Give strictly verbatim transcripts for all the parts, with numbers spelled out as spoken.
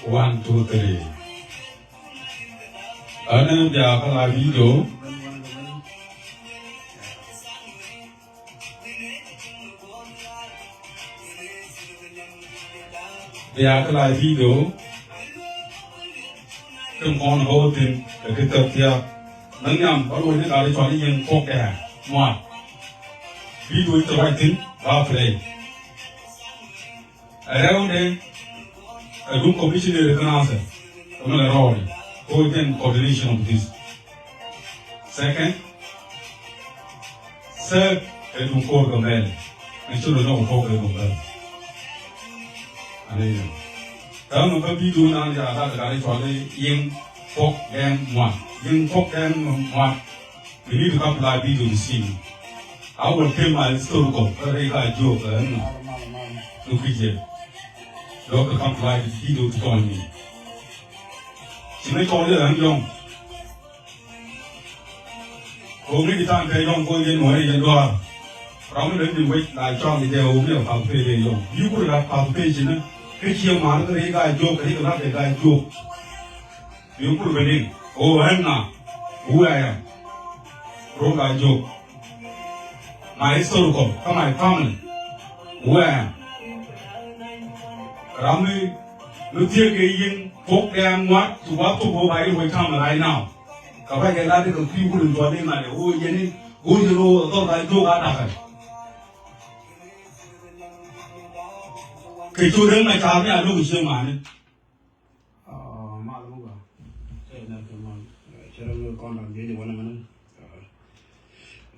One, two, three. Ɛn bia kä la video. Bia kä la video. Tin kɔn kä wä thin kɛ ki thok thiak. Näŋ nhiam bä ruɔ̱c ni gal i̱ cual i̱ Yiëŋ Puɔk Dɛɛŋ Ŋuaat. Video i̱ thok ruac thin ba play. Ɛ rɛwdɛ ɛ duŋ commissioner kä Nasir. Kä mi lɛ rɔɔdɛ ko jɛn coordination of this. Second, third, ɛ duŋ ko̱r Gambɛl. Ɛ ci rɔ nɔk ko̱r Gambɛl. Ani yɛ. Täämɛ bä video nan ya la gat i̱ cual i̱ Yiëŋ Puɔk Dɛɛŋ Ŋuaat. Yiëŋ Puɔk Dɛɛŋ Ŋuaat. You need to come to live video to see me. I will tell my story kɔ kä rɛy ka jiök ɛ ɛn nɔ. Look at here. Dɔk kɛ come to live video to join me. Ci mi cɔl yɛ ɛn yɔŋ. Ko mi di tan kɛ yɔŋ ko yɛn wä yɛn duar. Ram mi lɛ di wec la cɔl ni jɛ wä mi ɛ pal pe yɛ yɔŋ. Yi kur la pal pe ci ni. Kɛ ci ma ni rɛy ka jiök kɛ rɛy ka la kɛ ka jiök. Bi kul bä liŋ. O ɛn ŋa? Who I am. Rok a jok. My historical kä my family. Who I am. Ram mi mi thiek kɛ Yiëŋ Puɔk Dɛɛŋ Ŋuaat, cu ba thok wä ba i̱ wä kam right now. Kä ba jɛ lat kɛ kui̱ wut in tuɔl i̱ ŋa̱t ɛ wä yɛn i̱ wä yɛn wä dhɔl a jok a dakä. Kɛ cu Riek Machar mi a lo̱k cie mani. Ah, mal muga. Cɛ nɛr kɛ mal. Cɛ rɛ mi kɔn ram jɛ wani mani. Ah,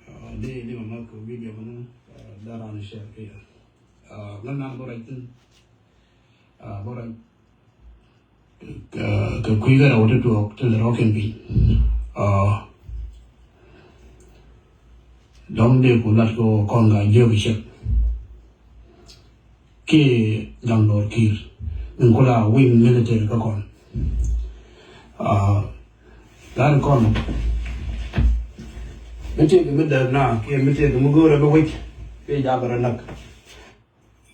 ah, di di ma ma ko video mani. Ah, daran share kɛ. Ah, nan nan bora tin. Ah, bora. Kɛ, kɛ kui̱ kɛ rɛw ti tuɔɔk ti lɛ rɔ̱ kɛn piny. Ah, dɔ̱ŋ dee ku lat kɛ kɔn ka jiök cɛ. Kiɛ gaŋ dɔɔr ki̱i̱r min ku la wing military kä kɔn. Ah, lar kɔn mi tëëk mi däk na kiɛ mi tëëk mi go̱o̱rɛ bi wec kiɛ jakä rɔ näk.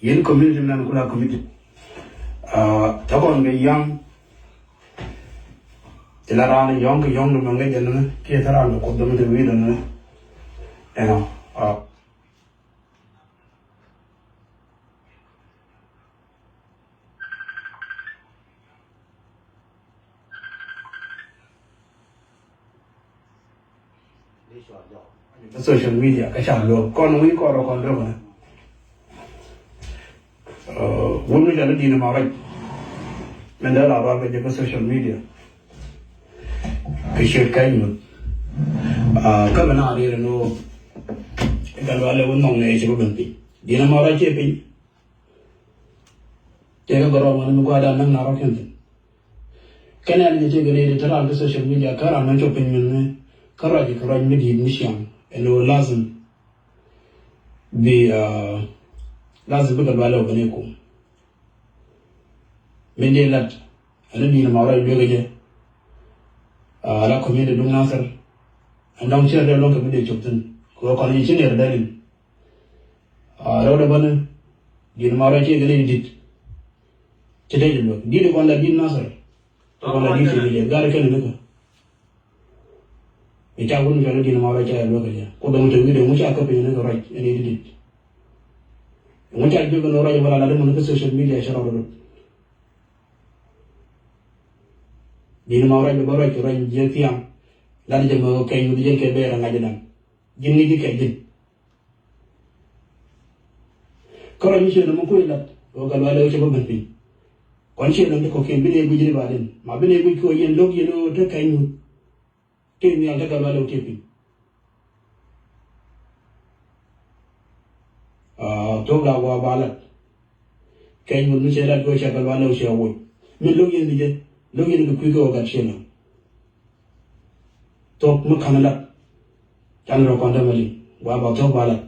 Yɛn community nan ku la community. Ah, ta kɔn kɛ yaŋ ti la raan yɔ̱ŋ kɛ yɔ̱ŋ ni ma ŋäc ɛn ni kiɛ ta raan kɛ kuoth dämi te wi̱i̱ dämi. Ɛnɔ. Ah. Social media kä ca luɔk kɔn wi̱i̱ kɔn rɔ kɔn rɔ kɔn. Wun mi ca ni di̱n ma rɔc. Min dee la rɔal kɛ jɛ kä social media. Kɛ ciöt ka̱ny muth. Kä bɛ na riɛr ni wä. Kä lualɛ wä nhɔŋ nɛ cɛ bä ben piny. Di̱n ma rɔc cɛ piny. Tëëkä gɔrɔɔm ɣän mi gua̱a̱th dan näk na rɔ̱ kɛn thi̱n. Kɛn ɛn jɛ tëëkɛ nɛy ti te raan kä social media kä raan mɛn cop piny min ŋä kä ruac kɛ ruac mi di̱i̱t mi ciaŋ ɛn ɣöö lazim bi, ah, lazim bikɛ lualɛ wä ben i̱ kum. Min dee lat ɛn di̱i̱t ma ruac luekä jɛ. Ah, la community duŋ Nasir ɛn dɔ̱ŋ ciɛ dee luɔ̱ŋ kɛ mi dee cop thi̱n kɛ ɣöö kɔn i̱ ci nɛr dee liŋ. Ah, rɛwdɛ bäni di̱t ma rɔ ciɛ kɛ ni di̱t. Ci dee jɛ luäk di̱t kɔn la di̱t Nasir. Kɔn la di̱t ci dee jɛ gar kɛn ni kä. I̱ ca wun kɛ ni di̱t ma rɔ ca luäk kɛ jɛ ku dɔ̱ŋ te wi̱i̱ dee ŋu ca kä piny ni kɛ rɔc ɛn i̱ di̱t. Ŋu ca juek kɛ ni rɔc wala la di mɔni kä social media cɛ rɔc rɔc. Di̱t ma rɔc bä rɔc kɛ rɔc jiɛk thiaŋ. La di jɛ mɛ kɛny wut jɛ kɛ bɛɛr a ŋa̱c dan. Ji̱n ŋi̱c ji̱ kɛ ji̱n. Kä rɔ mi ciɛ nɔmɔ kuec lat ɣöö kɛ lualɛ ɣöö cɛ bä ben piny. Kɔn ciɛ nɔm ti kɔ̱kiɛn bi nɛy guic ri ba den ma bi nɛy guic kɛ ɣöö yɛn lo̱k yɛn ɣöö te kɛny wut. Tëë nhial te kɛ lualɛ ɣöö tëë piny. Aa, thok la gua ba lat. Kɛny wut mi cɛ lat kɛ ɣöö cɛ kɛ lualɛ ɣöö cɛ woc. Mi lo̱k yɛn ni jɛ lo̱k yɛn kɛ kui̱ kɛ ɣöö gat ciɛ nɔm. Thok mi ka̱n lat. Can rɔ kɔn dämɛ liŋ gua ba thok ba lat.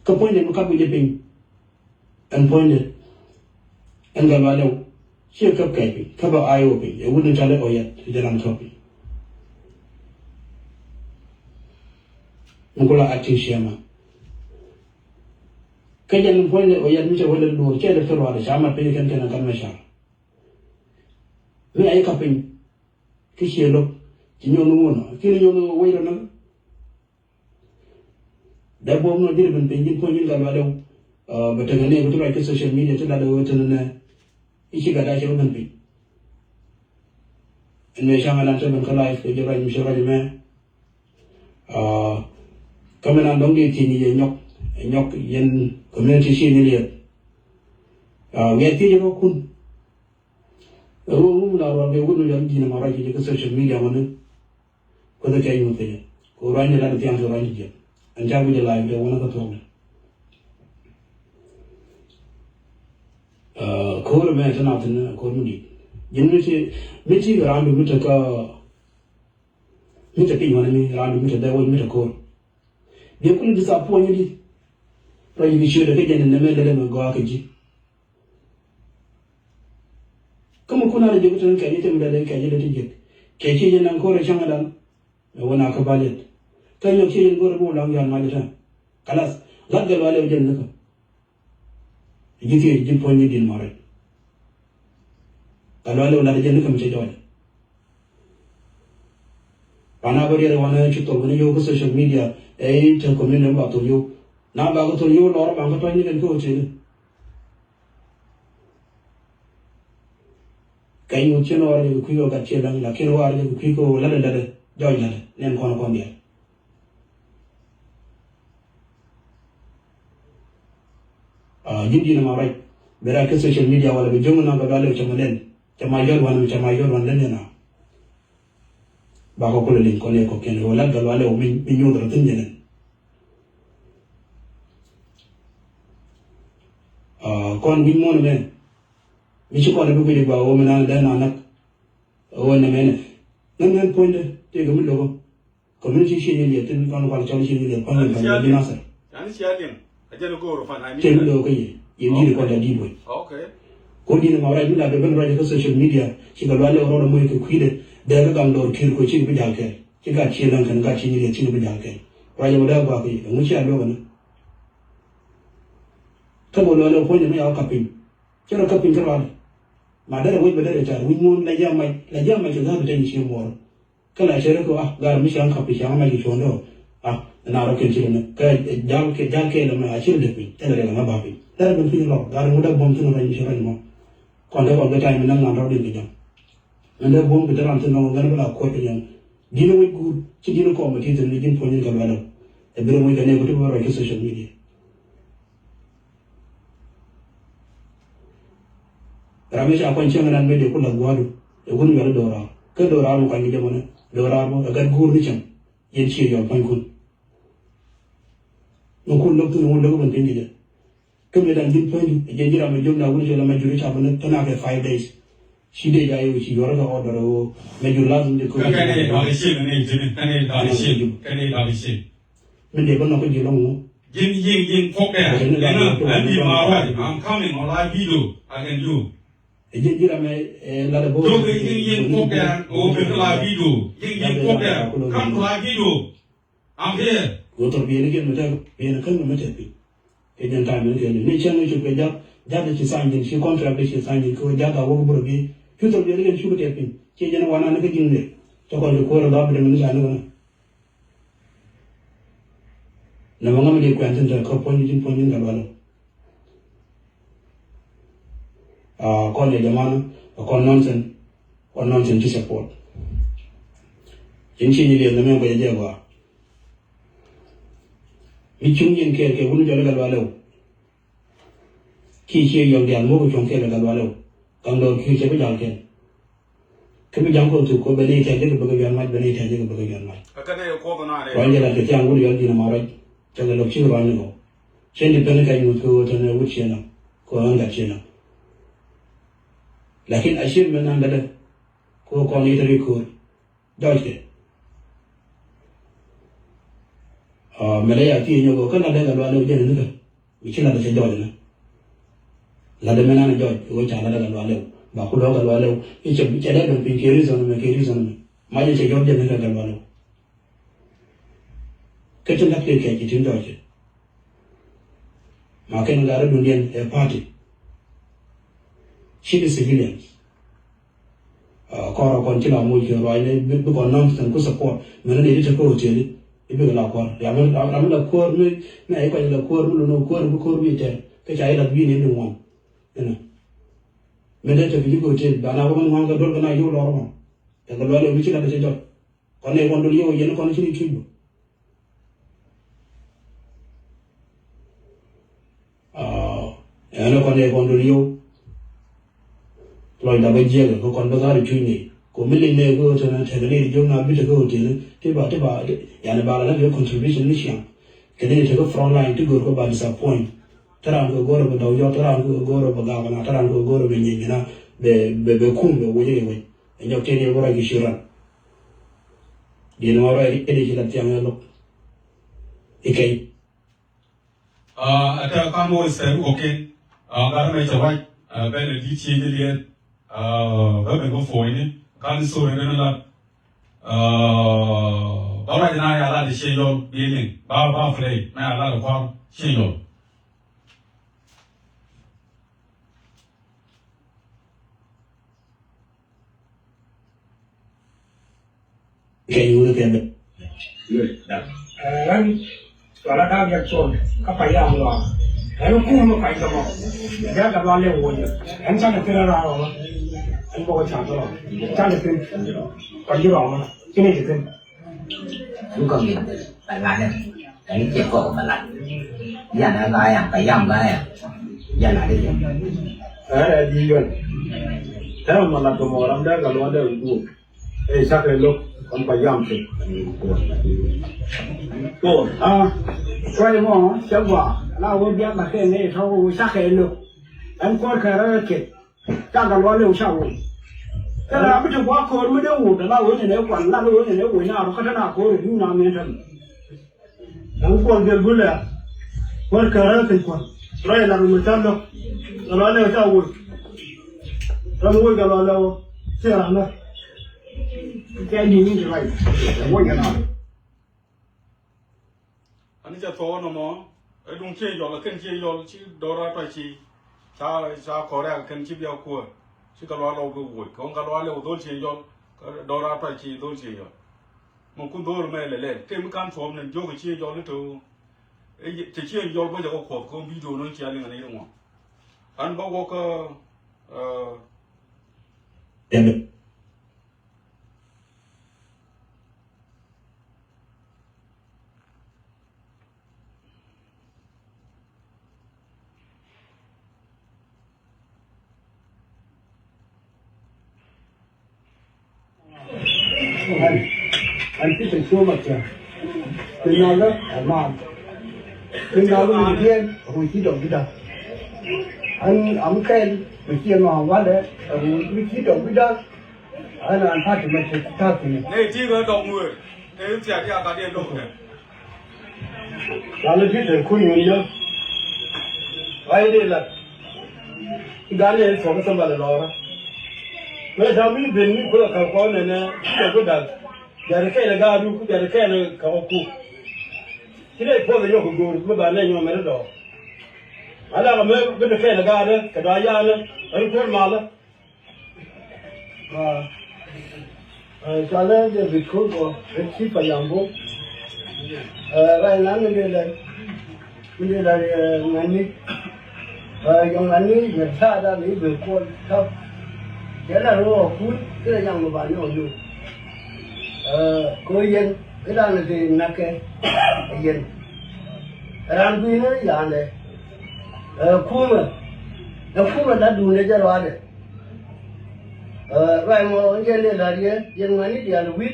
Kä puɔ̱nydɛ mi kap wi̱cdɛ piny. Ɛn puɔ̱nydɛ ɛn gat ba lɛw. Ciɛ käp kɛc piny käp a I O piny ɛ wut ni cɔl i̱ Oyɛt i̱ jɛ ram käp piny. Mi ku la acting chairman. Kä jɛn puɔ̱nydɛ Oyɛt mi cɛ wä lɛ luɔr cɛ lɛ thil ruaadɛ ca mat piny kɛn kɛn ɛn gat mɛ car. Mi a i̱ kap piny kä ciɛ lo̱k ci nyuɔ̱n ŋuɔ̱n ki̱n nyuɔ̱n wec rɔ näk. Dee buɔ̱m nɔ ji̱n ben piny ji̱n puɔ̱ny ji̱n Gatluak Lew. Bɛ tekɛ ni kɛ ti ruac kä social media ti lat ɛ ɣöö tɛn nɛ i̱ ci gat da̱a̱ cɛ ben piny. Ɛn mëë ca̱ŋ ɛlan cɛ ben kä live kɛ ji̱ ruac mi cɛ ruac mɛ. Kä mi nan dɔ̱ŋ di thiec ni yɛ nyɔk ɛ nyɔk yɛn community ci ni liɛth. Wiaa thiec rɔ kun. Ɛ ɣöö ŋum la ruɔl kɛ wut mi yɔl ji̱n ma ruac kɛ jɛ kä social media mɔni. Kuoth ɛ kɛ nyuth kɛ jɛ kɛ ɣöö ruac ni lat thiaŋ kɛ ruac ni jiɛn. Ɛn ca wi̱c ɛ live dee wänä kä thuɔ̱k ni. Ko̱r mɛ te na thin ko̱r mi dit. Ji̱n mi ti mi ti kɛ raandu mi te kä mi te piny wani mi raandu mi te dee wec mi te ko̱r. Biɛ kul disappoint di. Rɔ yik ciöt kɛ jɛn ni mɛ lele mɛ gɔaa kɛ ji̱. Kä mi kun a rɛ ji̱ kɛ te ni kɛ ji̱ te mi lele kɛ ji̱ lele ti ji̱ kɛ ci ji̱ naŋ ko̱r ɛ caŋ dan. Mɛ wä na kä ba liet kä nyɔk ci ji̱ ko̱r ɛ bi wä laŋ yɔal ma ji̱ te. Kalas lat Gatluak Lew jɛn ni kä. Ji̱ thiec ji̱ puɔ̱ny ji̱ di̱n mɔrɛ. Gatluak Lew lat jɛ ni käm cɛ jɔɔc. Pana bä riɛt wanɛ ci thol kɛn yio̱w kä social media. Ɛ i̱ te community mi ba thol yio̱w na ba kä thol yio̱w lɔr ba kä tɔ̱c ni kɛn kä hotel. Kɛ nyuth cien war jɛ kɛ kui̱ kɛ gat ciɛ läŋ lakin war jɛ kɛ kui̱ kɛ lat ɛ lat ɛ jɔɔc lat ɛ nɛn kɔn kɔn diaal. Ji̱n di̱n ma ruac bɛ rak kä social media wala bɛ jo̱ŋ na Gatluak Lew cɛ ma lɛl cɛ ma yɔl wan cɛ ma yɔl wan lɛl na. Bakɔ kulɛ liŋ kɔn yɛ kɔkiɛn rɔ lat Gatluak Lew mi nyuɔth rɔ thi̱n jɛ nɛn. Kɔn wi̱c muɔ̱n mɛ mi ci kɔn bi guic gua wä mi nan dee na nak. Wä nɛ mɛnɛ nɛ mɛn puɔ̱nydɛ tëëkɛ mi lo̱kɔ. Community ci nyɛ liɛt tin kɔn kual cɔl ci nyɛ liɛt pa̱ny pa̱ny bi nasar. Cɛ mi lo̱kɔ yɛ yɛ di̱t kɔn da di̱t wec. Ko di̱t ma ruac mi la bɛ ben ruac kä social media ci Gatluak Lew rɔɔdɛ moc kɛ kui̱dɛ dee kä gaŋ dɔɔr ki̱r ko ci bi jal kɛɛl ci gat ci laŋ kɛn gat ci nyɛ liɛt ci bi jal kɛɛl. Ruac wä dee guak kɛ yɛ ŋu ci a luɔk ɛnɛ. Kä bä luɔlɛ puɔ̱nyɛ mi yaw kap piny. Cɛ rɔ kap piny kä rualɛ. Ma derɛ wec bɛ derɛ car wi̱c muɔ̱ɔ̱n la jiam mac la jiam mac kɛ ga̱a̱p bɛ tɛny cië muɔɔr. Kä la cɛ rɛ kɛ ah gar mi ciaŋ kap piny ciaŋ mac kɛ cuɔ̱ɔ̱ŋ dɔɔ. Ah na rɔ kɛn ci rɛ nɛ kä jal kɛ jal kɛ lɛ mɛ a ci rɛ dek piny tɛn rɛ lɛ mɛ ba piny derɛ ben piny rɔ gar ŋut dee buɔ̱m thin rɔ mi ci rɔ mɔ. Kɔn dee kɔn kɛ ta̱a̱ mi naŋ ŋa̱n rɔ din kɛ jam. Ɛn dee buɔ̱m kɛ derɛ ran thin rɔ ŋɛn bɛ la kuɔt kɛ jam. Di̱n wec guur ci di̱n kɔmɛ ti thin ni ji̱n puɔ̱ny in kɛ luɛlɛ. Ɛ bi rɛ wec kɛ nɛ kɛ ti bɛ rɔ ci social media. Ram mi ca kuany cieŋ nan mi dee ku lath gua̱a̱du ɛ wun yɔl i̱ do̱raar kä do̱raar mi kuany kɛ jɛ mɔnɛ do̱raar bä ɛ gat guur ni cäŋ. Yɛn ciɛ yɔl pua̱nykun. Mi kun lo̱k thin wun lo̱k i̱ ben piny kɛ jɛ. Kä mi dan ji̱n pua̱nydu ɛ jɛ ji̱ ram mi jiök na wun cɛ la ma juri ca ben kä na kɛ five days. Ci dee ja yɛ wä ci yuɔrä kɛ order ɛ wä ma jur lazim dee kɛ wä. Kɛn i̱ dɔl i̱ cil ni ji̱n kɛn i̱ dɔl i̱ cil kɛn i̱ dɔl i̱ cil. Min dee bä nɔk kä ji̱ lɔŋ ŋu. Ji̱n yiŋ yiŋ kɔk dɛ. Ɛn i̱ ma ruac, I'm coming on live video against you. Ji̱n ji̱ ram ɛ lat ɛ bä. Jok i̱ yiŋ yiŋ kɔk dɛ, ɣöö ben kä live video. Yiŋ yiŋ kɔk dɛ, come to live video. I'm here. Ɣöö thɔr biɛn i̱ kiɛn mi tɛk biɛn i̱ kän mi tɛk piny. Kɛ jɛn ta̱a̱ mi ni kɛn ni cäŋ i̱ cop kɛ ja̱k ja̱k i̱ ci tha̱a̱ny ji̱n ci contract i̱ ci tha̱a̱ny ji̱n kɛ ɣöö ja̱k a wäk burɛ bi̱i̱. Cu thɔr biɛn i̱ kiɛn cukɛ tɛk piny ci jɛn i̱ wanan i̱ kä ji̱n ni. Cä kɔn kɛ kuäär ɛ dhɔaar bi dee mi ni ca ni kɛn. Nɛmɛ ŋämɛ di kuɛn thin te kä puɔ̱ny ji̱n puɔ̱ny ji̱n kɛ lualä. Kɔn yɛ jamana kɔn nonsense. Kɔn nonsense ci support. Cin ci nyi liɛl nɛmɛ kɔ jɛ jɛ gɔaa. Mi cuŋ yɛn kɛɛl kɛ wun jɔl kɛ lualä. Ki ci yɔl dial muk cuŋ kɛɛl kɛ lualä. Kaŋ dɔɔr ki̱i̱r cɛ bi jal kɛɛl. Kä mi ja̱ŋ kɔn thuk kɔ bɛ ni tɛ̈c jɛ kɛ bäkɛ yuan mac bɛ ni tɛ̈c jɛ kɛ bäkɛ yuan mac. Ruany jɛ lat kɛ thiaŋ wut yɔl ji̱n ama ruac. Cɛ kɛ lɔk cik ruany ni kɔ. Cien di pɛn kɛ nyuth kɛ ɣöö tɔn ɛ wut cien ɔ kɛ ɣöö ɣän gat cien ɔ. Lakin a cien mɛ nan dädä kɛ ɣöö kɔn i̱ tɛ ri ko̱o̱r. Jɔc kɛ mɛ lɛ ya thiec nyɔk ɣöö kä lat dee kɛ lual ɛ wut jɛn ni kɛ. Mi ci lat dee cɛ jɔɔc ni. Lat dee mi nan jɔɔc i̱ wee ca lat dee kɛ lual iw ba ku luɔk kɛ lual iw. I̱ cɛ cɛ dee dɔ̱ŋ piny kɛ reason mɛ kɛ reason mɛ. Ma jɛ cɛ jɔɔc jɛ ni kɛ kɛ lual iw. Kä tin lat kɛ kɛ ci tin jɔɔc ci. Ma kɛn gat rɔ dundiɛn ɛ party. Ci di civilians. Kɔrɛ kɔn ci la moc kɛ ruacni bi kɔn nɔŋ thin ku support. Mɛn ni di te kä hotel i̱ bikɛ la kuäär. Ram mi la kuäär mi mi a i̱ kuany la kuäär mi luni kuäär mi kuäär bi tɛr kä ca i̱ la bi ni ni ŋuan. Inɛ mi dee te bi ji̱ kä hotel ba na wä mi ŋuan kɛ duɔl kɛ na yio̱w lɔr ŋuan. Kɛ kɛ luɔl i̱ mi ci la kɛ cɛ jɔt. Kɔn ni kɔn dul yio̱w yɛn kɔn ci ni cuc bä. Ɛn kɔn ɛ kɔn dul yio̱w. Lɔcda bä jiɛkɛ kä kɔn bä gaat cuc ni kɔ mi liŋ nɛ kä hotel nɛ tekɛ ni jiök na bi tekɛ hotel ti ba ti ba yani ba la lɛ kɛ contribution ni ciaŋ. Kɛ ni tekɛ front line ti gör kä ba disappoint. Te ran kɛ gör bä dɔw jɔk, te ran kɛ gör bä gak na, te ran kɛ gör bä nyieny na bɛ bɛ kum bɛ wec kɛ wec. Ɛ nyɔk tëë ni bä rɔy kɛ ci ran. Diɛn ɣɔn rɔy ri ɛn i̱ ci la thiaŋ ɛ lo̱k. Ikɛy. Aa, ɛ tɛk ka̱n wä ɛ sɛr wä kɔ̱kiɛn. Aa, gat mɛ cɛ wac. Aa, bɛn ɛ di̱t ciec ɛ liɛth. Aa, bä ben bä puɔ̱nyni ka̱n thori ben lat. Aa, bä wac na ya lat ɛ ciec yɔl bi liŋ ba ba play na ya lat ɛ kua̱r ciec yɔl. Kɛ yio̱w kɛ bɛ. Ɣän cɔala da̱a̱k yɛt col kä payam lɔa. Ɣän kum mi pay kɛ mɔ. Ja̱a̱k kɛ lɔa lɛ woc. Ɣän cakɛ thil raar ɔmɔ. Ɣän bɔkɔ ca̱a̱k lɔa. Cakɛ thil. Kɔc ji̱ rɔmɔ. Ci ni ci thil. Ɛn kɔn mi bɛ lat ɛn cɛ kɔk bɛ lat. Yan ɛ ba yan payam ba yan. Yan a di yan. Ɛ di yan. Ɛ ma lat kɛ mɔ ram dee kɛ lɔa dee duɔk. Ɛ cakɛ lo̱k kɔn payam ti. Tuɔɔk a kuay mɔ cɛ gua la wä biak la kɛ ŋäc tɔ̱ wä cakɛ lo̱k. Ɛn kuɔr kɛ rɛ kɛ. Ca Gatluak Lɛw ca woc. Thil ram mi te gua̱a̱k ko̱o̱r mi dee woc ala woc ni nɛ kuan lat woc ni nɛ woc na rɔ kä te na ko̱o̱r i̱ duun na miɛn tɛm. Ɛn kuɔn jɛl gulɛ. Kuäär kɛ rɛl thi̱n kuɔn rɔy lat mi ca lo̱k. Gatluak Lɛw ca woc. Ram mi woc Gatluak Lɛw ci ram nä. Kɛ ji̱ ni ti rɔy. Woc kɛ na. Ani cɛ thuɔk ɛnɔmɔ ɛ duŋ ciɛ yɔl ɛ kɛn ciɛ yɔl ci dɔra tɔc ci ca ca kɔrɛ ɛ kɛn ci bia kuäär ci Gatluak Lɛw bi woc kɛ ɣän Gatluak Lɛw dhol ciɛ yɔl. Dɔra tɔc ci dhol ciɛ yɔl. Mɛ kun dhol mɛ lɛ lɛ tëë mi kan thuɔm ni jiök ciɛ yɔl ni to. Cɛ ciɛ yɔl bä jɛ kɛ kuɔth kɛ ɣän bidio ni ci a liŋ ani ri ŋuan. An bä wä kä. An ci piny cuɔ ma kiɛn. Piny na lä ɛ maam. Piny na lä mi diɛn ɛ wec ci dɔk di da̱k. An am kɛl mi ci ɛ maam walɛ ɛ wec mi ci dɔk di da̱k. An an party mɛ ti ta̱a̱ thi̱n. Nɛ ti ɣä dɔ̱ŋ nueer te thia̱k ti a gat yɛn dɔ̱ŋ kɛ. Lalɛ ti te kun yun yä. Ay di lat. Ti gat yɛn thuɔ̱k thäm balɛ lɔɔrä. Mɛ ta̱a̱ mi ben mi kulɛ ka̱l kɔn nɛnɛ ti te ku dal. Biarɛ kɛɛl ɛ gaatdu ku biarɛ kɛɛl ɛ ka̱k ɛ ku. Ci dee puɔth ɛ nyɔk kɛ go̱o̱r mi ba nɛ nyɔk mɛ ti dɔɔk. Ala kɛ mɛ bi te kɛɛl ɛ gaatdä kɛ dɔ̱a̱ yaanä. Ɛ ri puɔ̱t malä. Aa, aa, cɔalɛ David Koko, ɛ ci pa yambo. Aa, rɛy nan mi dee lɛ, mi dee lɛ, ɛ, ŋani. Aa, yɔŋ ŋani yɛ ta̱a̱ dan i̱ ben kuɔl tɔ̱. Cɛ lɛ rɔ kun kɛ lɛ yaŋ mi ba nyɔk yuk. Aa, ko yɛn i̱ dan i̱ dee nakɛ yɛn. Ran kui̱ ni ya̱a̱ndɛ. Aa, kumɛ, ɛ kumɛ la duundɛ jɛ ruaadɛ. Ɛ, ruac mɔ in jɛ lëë la̱r yɛ, yɛn ŋuɛ̈ni diaal wi̱c,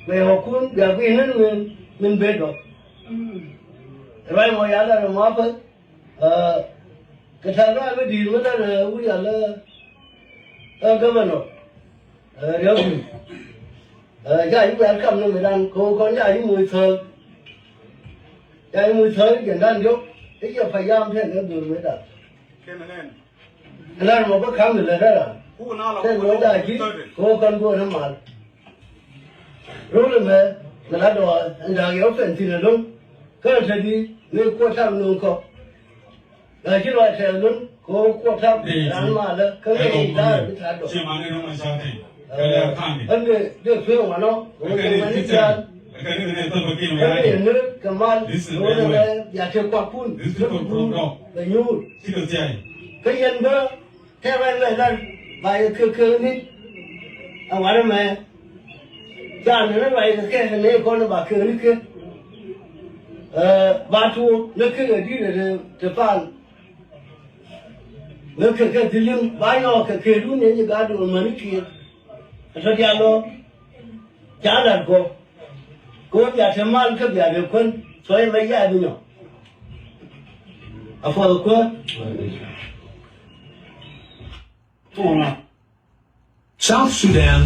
kuɛ ɣɔ̱kun bia gui̱i̱n ni min, min ben dɔ̱k. Ruac mɔ ya lɛr mɔ apäth, ɛ, kɛ tɛ̈th ruac mi di̱i̱t mi lɛr, ɛ, wut ya lɛ, ɛ, governor, ɛ, Riek Gun. Ɛ, ca yi welcome ni mi dan, kɛ ɣöö kɔn ca yi moc thäk. Ca yi moc thäk jɛn dan diɔ̱k, i̱ jɛ payam tɛn ɛ dhor mi dan. Kɛn ɛ nɛn. Lar mɔ bä ka̱m ni lät rɛ̈t ran. Ku na la tɛn ku mɔ lɔ ja̱ ji̱ thirty. Kɛ ɣöö kɔn guɔ̱ɔ̱r ni mal. Rol ɛmɛ mi la dɔɔr ɛn da̱a̱k yɛ wä pɛn thi̱n ɛlɔ̱ŋ. Kä ɛ te di ni kuɔt tap no̱o̱ŋ kɔ. La ci lɔc tɛɛth lun kɛ ɣöö kuɔt tap ran malä kä ŋäc da̱a̱r bi ta̱a̱ dɔɔk. Ci man ni no̱o̱ŋ ɛn ca tɛn. Ɛn dee, dee tueŋ wanɔ, ɣöö dee wä ni jial. Ɛn dee ŋäth kɛ mal, ɣöö dee bia te kuakun, te bi guur, bɛ nyuur. Kä yɛn bä, tɛmɛ mɛ lan, ba yɛ kɛ kɛ ni, a wanɛ mɛ. Ca ni ni ba yɛ kɛ kɛ ni kɔn ba kɛ ni kɛ. Ba tuɔ, ni kɛ kɛ di ni te pal. Ni kɛ kɛ di lim, ba yɔ kɛ kɛ du ni ni ga du mɛ ni kiɛ. Ɛ tɔ dialɔ. Ca lat kɔ. Kɛ wä bia te mal kä bia bɛ kuän. Cuɔy mɛ ya bi nyɔ. A puɔth kuä. South Sudan.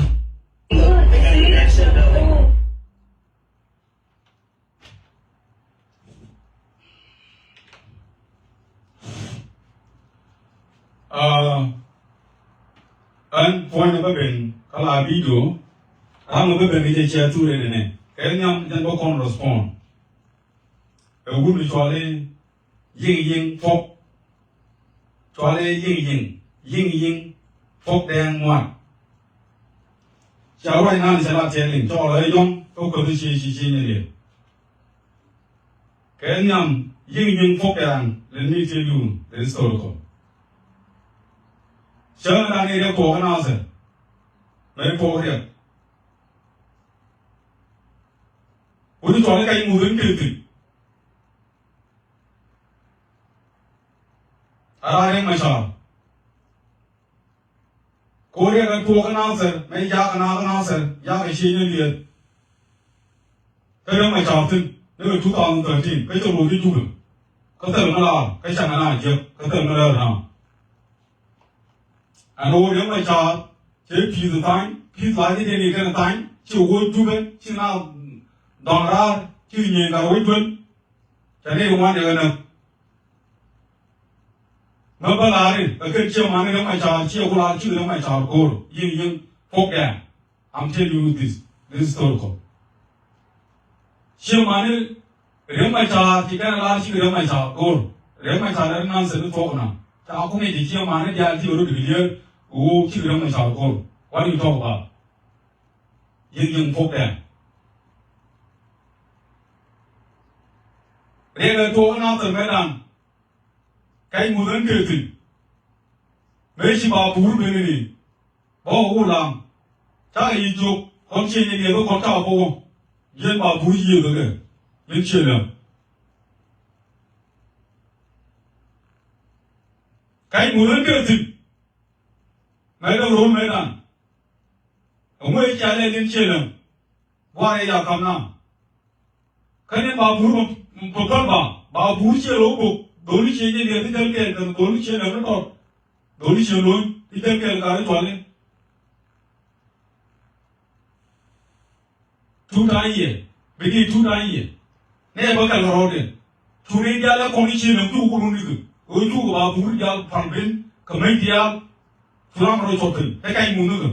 Aa, ɛn puɔ̱ny bä ben kä la video, ram bä ben kɛ cɛ cɛ thurɛ nɛnɛ kɛ nhiam jɛn bä kɔn respond. Ɛ wun cuali Yiŋ Yiŋ Pok. Cuali Yiŋ Yiŋ, Yiŋ Yiŋ Pok Dɛŋ Ŋuan. Ca ruac nan cɛ la tiɛt liŋ cɔɔl ɛ yɔŋ kä kueth ci ci ci nyɛ liɛl. Kɛ nhiam Yiŋ Yiŋ Pok Dɛŋ, let me tell you the historical. Cäŋ dan i̱ dee puɔk kä Nasir. Mɛ puɔk riɛk. Wut cuali Kɛc Muth in kɛ thi̱n. A raa Riɛk Macar. Ko̱ riɛk ɛ tuɔɔk kä Nasir, mɛ jaak ɛ naath kä Nasir, jaak ɛ cie nyɛ liɛth. Kä Riɛk Macar thi̱n, ni kɛ two thousand thirteen, kä cɛ lo̱c kä Jubɛ. Kä thil mi laar, kä cɛ ŋa na jiäk, kä thil mi rɛl na. Ɛn ɣöö Riɛk Macar, cɛ pi̱i̱th tha̱a̱ny, pi̱i̱th la̱a̱c i̱ dee ni kɛn tha̱a̱ny, ci wä Jubɛ, ci na dɔ̱ŋ raar, ci nyieny gat wä juän. Cɛ ni ŋuan yɛ kɛ näk. Mɛ bä la̱r in, ɛ kɛn ciɛ mani Riɛk Macar, ciɛ ku la̱r ci Riɛk Macar go̱o̱r, Yiŋ Yiŋ Pok Dɛŋ. I'm telling you this, this is historical. Ciɛ mani Riɛk Macar, ci kɛn la̱r ci Riɛk Macar go̱o̱r. Riɛk Macar dee nan sɛ ni thuɔk na. Ca ku ŋi̱c ciɛ mani diaal ci rot declare, ɣöö ci Riɛk Macar go̱o̱r. What do you talk about? Yiŋ Yiŋ Pok Dɛŋ. Riɛk ɛ tuɔɔk Nasir mɛ dan. Kɛc Muth in kɛ thi̱n. Mëë ci Babur ben ni. Bä wä wut lam. Cakɛ yi jiök kɔn cie nyɛ diɛth kɔn cakɛ bä wä. Jiɛn Babur yiëëth kɛ. Jiɛn cie lɛm. Kɛc Muth in kɛ thi̱n. Mɛ dee ro̱l mɛ dan. Ɛŋu ɛ cia lɛ jiɛn cie lɛm. Buarɛ ya kam na. Kä ni Babur mɛ päl ba, Babur ciɛ lo̱w bok, dholi ciɛ jɛ liɛth i̱ thil kɛɛl kɛ dholi ciɛ lɛm ni tɔt. Dholi ciɛ lo̱ny i̱ thil kɛɛl kɛ ri cuali. Tuut a yiɛ, bi di tuut a yiɛ. Nɛ bä kɛl kɛ rɔɔdɛ. Cu ni diaal ɛ kɔn i̱ ciɛ lɛm cu ku run ikɛ. Ɣöö cu kɛ Babur diaal pal ben kɛ mec diaal. Cu ram rɔ cuɔth kɛn, ɛ Kɛc Muth ni kɛ.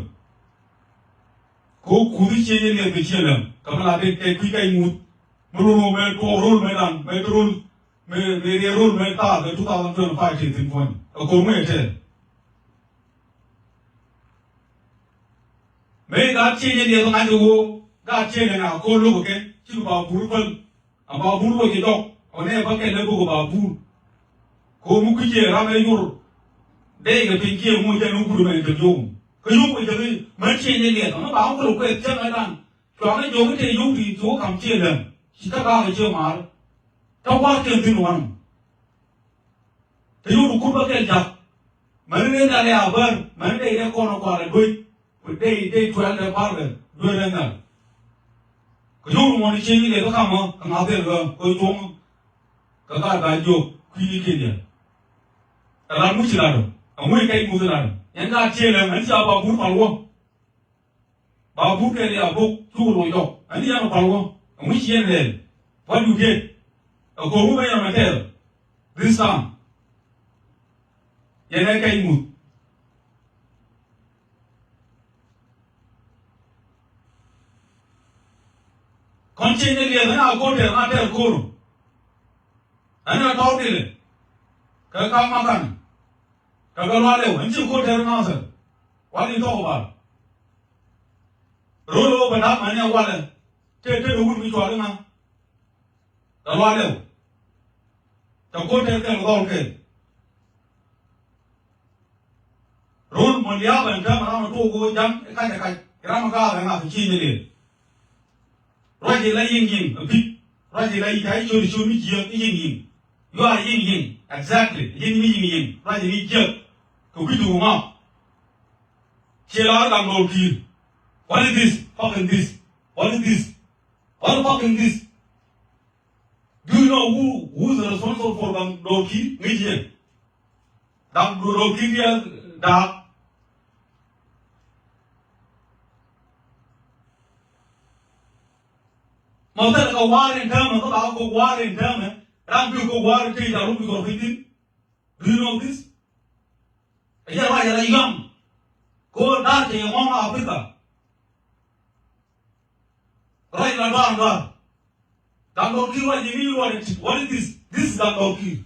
Kɛ ɣöö kuth i̱ ciɛ jɛ liɛth kɛ ciɛ lɛm, kɛ mi la dee kɛ kui̱ Kɛc Muth. Mi run ɣöö mɛ tuɔɔk ro̱l mɛ dan, mɛ bi ro̱l, mɛ, mɛ riɛk ro̱l mɛ thaak kɛ two thousand twenty-five ti thi̱n puɔ̱ny. Ɛ ko̱r ŋuɛ tɛɛr. Mëë gaat ciɛ jɛ liɛth ŋa̱c ɣöö gaat ciɛ lɛŋ a ko̱r lo̱k kɛ kɛn, ci Babur päl. A Babur wä jɛ jɔk ɔ nɛ bä kɛn lɛ buk a Babur. Ko̱ mi kui̱c yɛ ram ɛ yur. Dee kɛ piny kiɛ ŋuɔ jɛ ni wut mɛ kɛ yom. Kä yom kɛ jɛ mɛ ciɛ nyɛ liɛth ɔ ni ba ŋuɔ kuɛ cɛ mɛ dan. Cua mɛ jɔk i̱ tɛ yom ti tuɔ kam ciɛ lɛm. Ci kä gaak ɛ ciɛ mar. Kä war kɛn thin wan. Te yom ti kur bä kɛn jak. Mɛ ni dee nɛ lɛ a bär mɛ ni dee dee kɔn ɔ kual ɛ duec. Ku dee, dee tuɛl dee bar kɛ duel rɛn nhal. Kɛ yio̱w ri ŋuɔ̱n i̱ cieny i̱ lɛ kä kamä kɛ ŋa̱th dhil ɣä kɛ cuɔ̱ŋ. Kɛ gaat ba jiök kui̱ ni kiɛn yɛ. Kɛ lat muc ci lat ɔ ɛŋu i̱ kɛc muth lat ɔ ɛn gaat ciël ɛm ɛn ci a Babur pal wä. Babur kɛn i̱ a bok cuk luɔc jɔk ɛn ci yɛn ɔ pal wä. Ɛŋu ci yɛn lɛl. What you did. Ɛ ko̱r wä ben yɛn ɔ mɛ tɛɛl. This time. Yɛn ɛ kɛc muth. Kɔn cieny ni liɛth ɛn a go̱o̱r tɛr na tɛr ko̱r. Ɛn a tɔɔr dilɛ kɛ ka̱m makan. Kɛ kɛ lualɛ wä ɛn ci go̱o̱r tɛr na thɛr. What you talk about? Ro̱l ɣöö bɛ da̱a̱k mani a walɛ. Tëë tëë wut mi cual iŋa. Tɛ lualɛ. Tɛ ko̱r tɛth kɛl dhɔl kɛl. Ro̱l mɔ lia̱a̱ bɛ ɛn täämɛ ram ɛ tuɔɔk ɣöö ja̱ŋ ɛ kac ɛ kac. Ram ɛ gaak ɛ ŋa̱th ɛ ci nyɛ liɛl. Ruac ilɛ yiŋ yiŋ a bit. Ruac ilɛ yiŋ ca i̱ ciöt i̱ ciöt mi jiääk i̱ yiŋ yiŋ. You are yiŋ yiŋ. Exactly. Yiŋ mi yiŋ yiŋ. Ruac ilɛ jiääk. Kɛ kui̱ ti wä ŋɔak. Ciɛ la ɣän gam Dol Kiir. What is this? Fucking this. What is this? What fucking this? Do you know who, who is responsible for gam Dol Kiir? Ŋi̱c yɛ. Gam Dol Kiir yɛ da̱a̱k. Mɔ thilɛ kɛ war in täämɛ, thilɛ kɛ war in täämɛ. Ram bi kɛ war in tëë jarum bi kɛ rum in thin. Do you know this? Ɛ jɛ ruac ala yɔm. Ko dar kɛ yɛ ŋɔŋ Africa. Ruac la dɔar dɔar. Gam Dol Kiir ruac yɛ ni ruac in thin. What is this? This is gam Dol Kiir.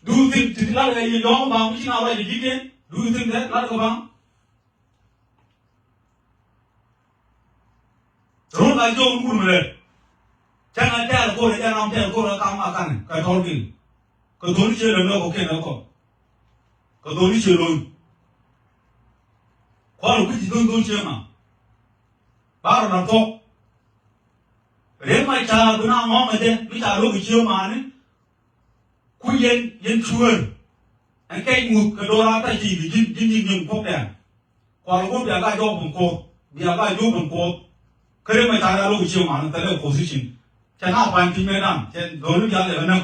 Do you think ti lar kɛ yɛ yɔm ba mu ci na ruac yɛ ji̱ kɛ? Do you think that lar kɛ ba? Run la jɔw ni wur mi lɛ. Cäŋ a tɛɛl ko̱r ɛ jɛn ram tɛɛl ko̱r ɛ kam a kanɛ kɛ tɔl gil. Kɛ dhoni cië lɛ nɔ kɔ kiɛn ɛ kɔ. Kɛ dhoni cië lo̱ny. Kual kui̱ ci dhon dhon cië ma. Bar la thok. Riek ma ca bi na ŋɔŋ ɛ jɛ mi ca lo̱k ɛ cië mani. Ku yɛn yɛn cuäär. Ɛn kɛc ŋuth kɛ do̱raar ta̱ ci ji̱ ji̱n ji̱n ji̱n ji̱n puɔ̱k dɛ̈ɛ̈n. Kual ŋuth bia ka jɔk bin kuɔth bia ka jɔk bin kuɔth. Kä Riek Machar ya lo̱k ciëŋ man thilɛ position. Cɛ na pa̱ny piny mɛ dan cɛ dhɔl ni bia lɛ bɛ näk.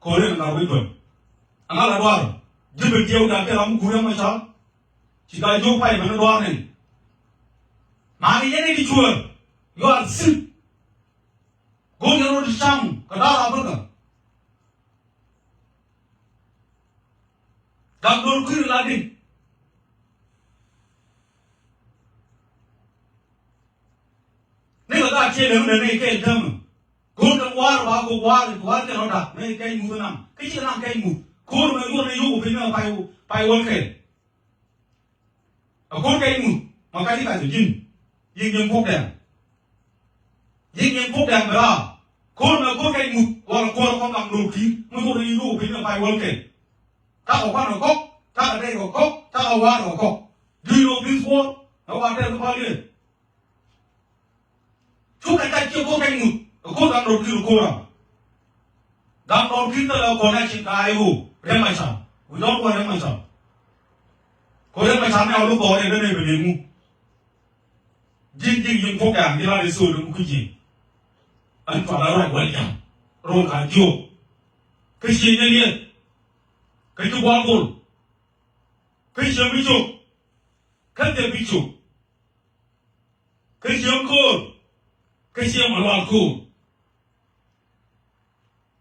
Ko̱ri ni ŋa̱r wi̱c duɔ̱n. Ɛn ŋa̱ la duar ji̱ bin jiɛw dan kɛ ram mi guur Riek Machar. Ci ka jɔk pay mɛn duar ni. Mani yɛn ni cuäär. You are sick. Go̱o̱r yɛn rɔ ti cam kɛ da̱r Africa. Gam Dol Kiir la di. Ni kɛ gaat ciɛ lɛ wundɛ ni kɛɛl täämɛ. Go̱o̱r kɛ wa̱a̱r wa go̱o̱r wa̱a̱r wa̱a̱r kɛ rɔ da̱k ni kɛɛl muth nam. Kä ci kɛ nam kɛɛl muth. Ko̱o̱r mɛ yuɔr ni yio̱w piny ni pay pay wäl kɛɛl. A ko̱r kɛ i̱ ŋuth ma ka ji̱ ka jɛ ji̱n. Yi̱k yɛn puɔ̱k dɛŋ. Yi̱k yɛn puɔ̱k dɛŋ bɛ raar. Ko̱r mɛ ko̱r kɛ i̱ ŋuth wala ko̱r kɔn kam lo̱r ki̱i̱r mi ko̱r i̱ lo̱r piny mɛ pay wäl kɛ. Takɛ kuan kɛ kɔk, takɛ dɛy kɛ kɔk, takɛ waar kɛ kɔk. Do you know this war? Mɛ waar tɛth kɛ pal yɛ. Cukɛ tac kiɛ ko̱r kɛc ŋuth kɛ ko̱r Gam Dol Kiir ko̱r ram. Gam Dol Kiir thilɛ connection ka I O. Riek Machar. We don't want Riek Machar. Ko Riek Machar ni a wä lo̱k dhɔr in dee nɛy bɛ lemu. Ji̱n ji̱n yi̱n puɔ̱k ɛn ji̱ lat in thol in kui̱ ji̱n. Ɛn cual a ruac wal jam. Rol ka jiök. Kä ciëŋ ni liɛth. Kä ji̱ gua̱a̱r gol. Kä ciëŋ bi cok. Kä thil bi cok. Kä cieŋ ko̱o̱r kä cieŋ ma lual ko̱o̱r.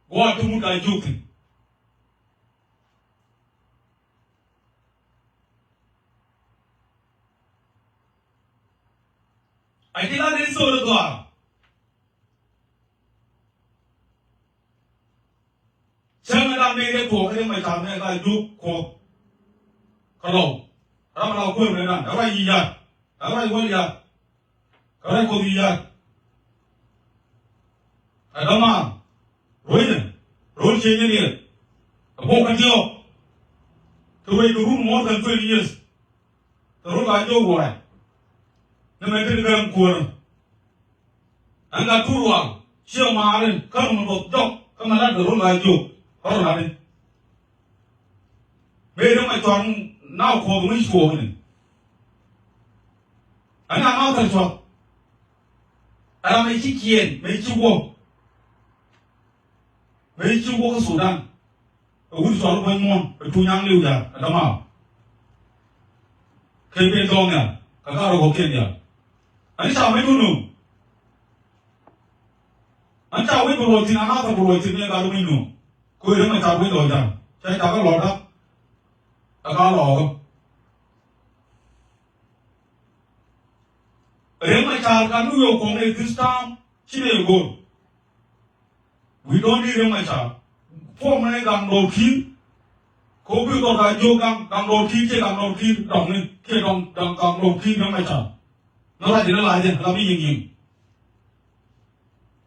Gua̱a̱r ti mut ka juk thi̱n. A ji̱ la dee thok rɔ dhɔaar. Cäŋ ɛ ram mëë dee tuɔɔk ɛ ri mɛ ca̱r mɛ ka juk kuɔth. Kä lɔw ram ɛ la kuäär mɛ dan ɛ ruac yic ya̱r ɛ ruac wäl ya̱r. Kä ruac kuɔth yic ya̱r. Ɛ dämaar ruecnɛ ro̱l ciëc ni riɛk. Ɛ buɔk kä diɔ̱ɔ̱k. Kɛ wec kɛ run more than twenty years. Kɛ ro̱l ka jiök ruac. Ni mɛ ti ti kɛ ram kuäärä. Ɛn ka tuur wal ciɛ ŋɔaari kä rum luɔth jɔk kä mɛ lat kɛ ro̱l ka jiök. Kä ro̱l ati. Mëë ri mɛ cua̱r na kuɔth ŋui̱c cuɔ̱ɔ̱ŋni. Ɛn a ma thil cuɔth. Ɛ ram ɛ ci kiɛn mɛ ci wä. Mɛ ci wä kä Sudan. Ɛ wut cual kuany muɔ̱n ɛ tuny aŋ liw ya̱r ɛ dämaar. Kɛ ben dɔɔŋ ya̱r kɛ ka rɔ kɔ̱kiɛn ya̱r. Ani ca wec wä nööŋ. Ani ca wec bɛ luɔc thi̱n aŋa thɔk bɛ luɔc thi̱n ni ɛ ka rɔ wec nööŋ. Ko̱ i̱ ri mɛ ca wec lɔc ya̱r ca ca kä lɔt da̱k. Ɛ ka lɔɔkä. Riek Machar ka nu yɛ kuɔŋ ɛ this time ci nɛ yɛ go̱o̱r. We don't need Riek Machar. Puɔk mɛ Gam Dol Kiir. Ko bi dhɔr ka jiök gaŋ, gaŋ dɔɔr ki̱i̱r, ciɛ gaŋ dɔɔr ki̱i̱r dɔŋni, kiɛ dɔŋ, dɔŋ, gaŋ dɔɔr ki̱i̱r dɔŋ mɛ ca. Ni ruac ni lacɛ, la mi yiŋ yiŋ.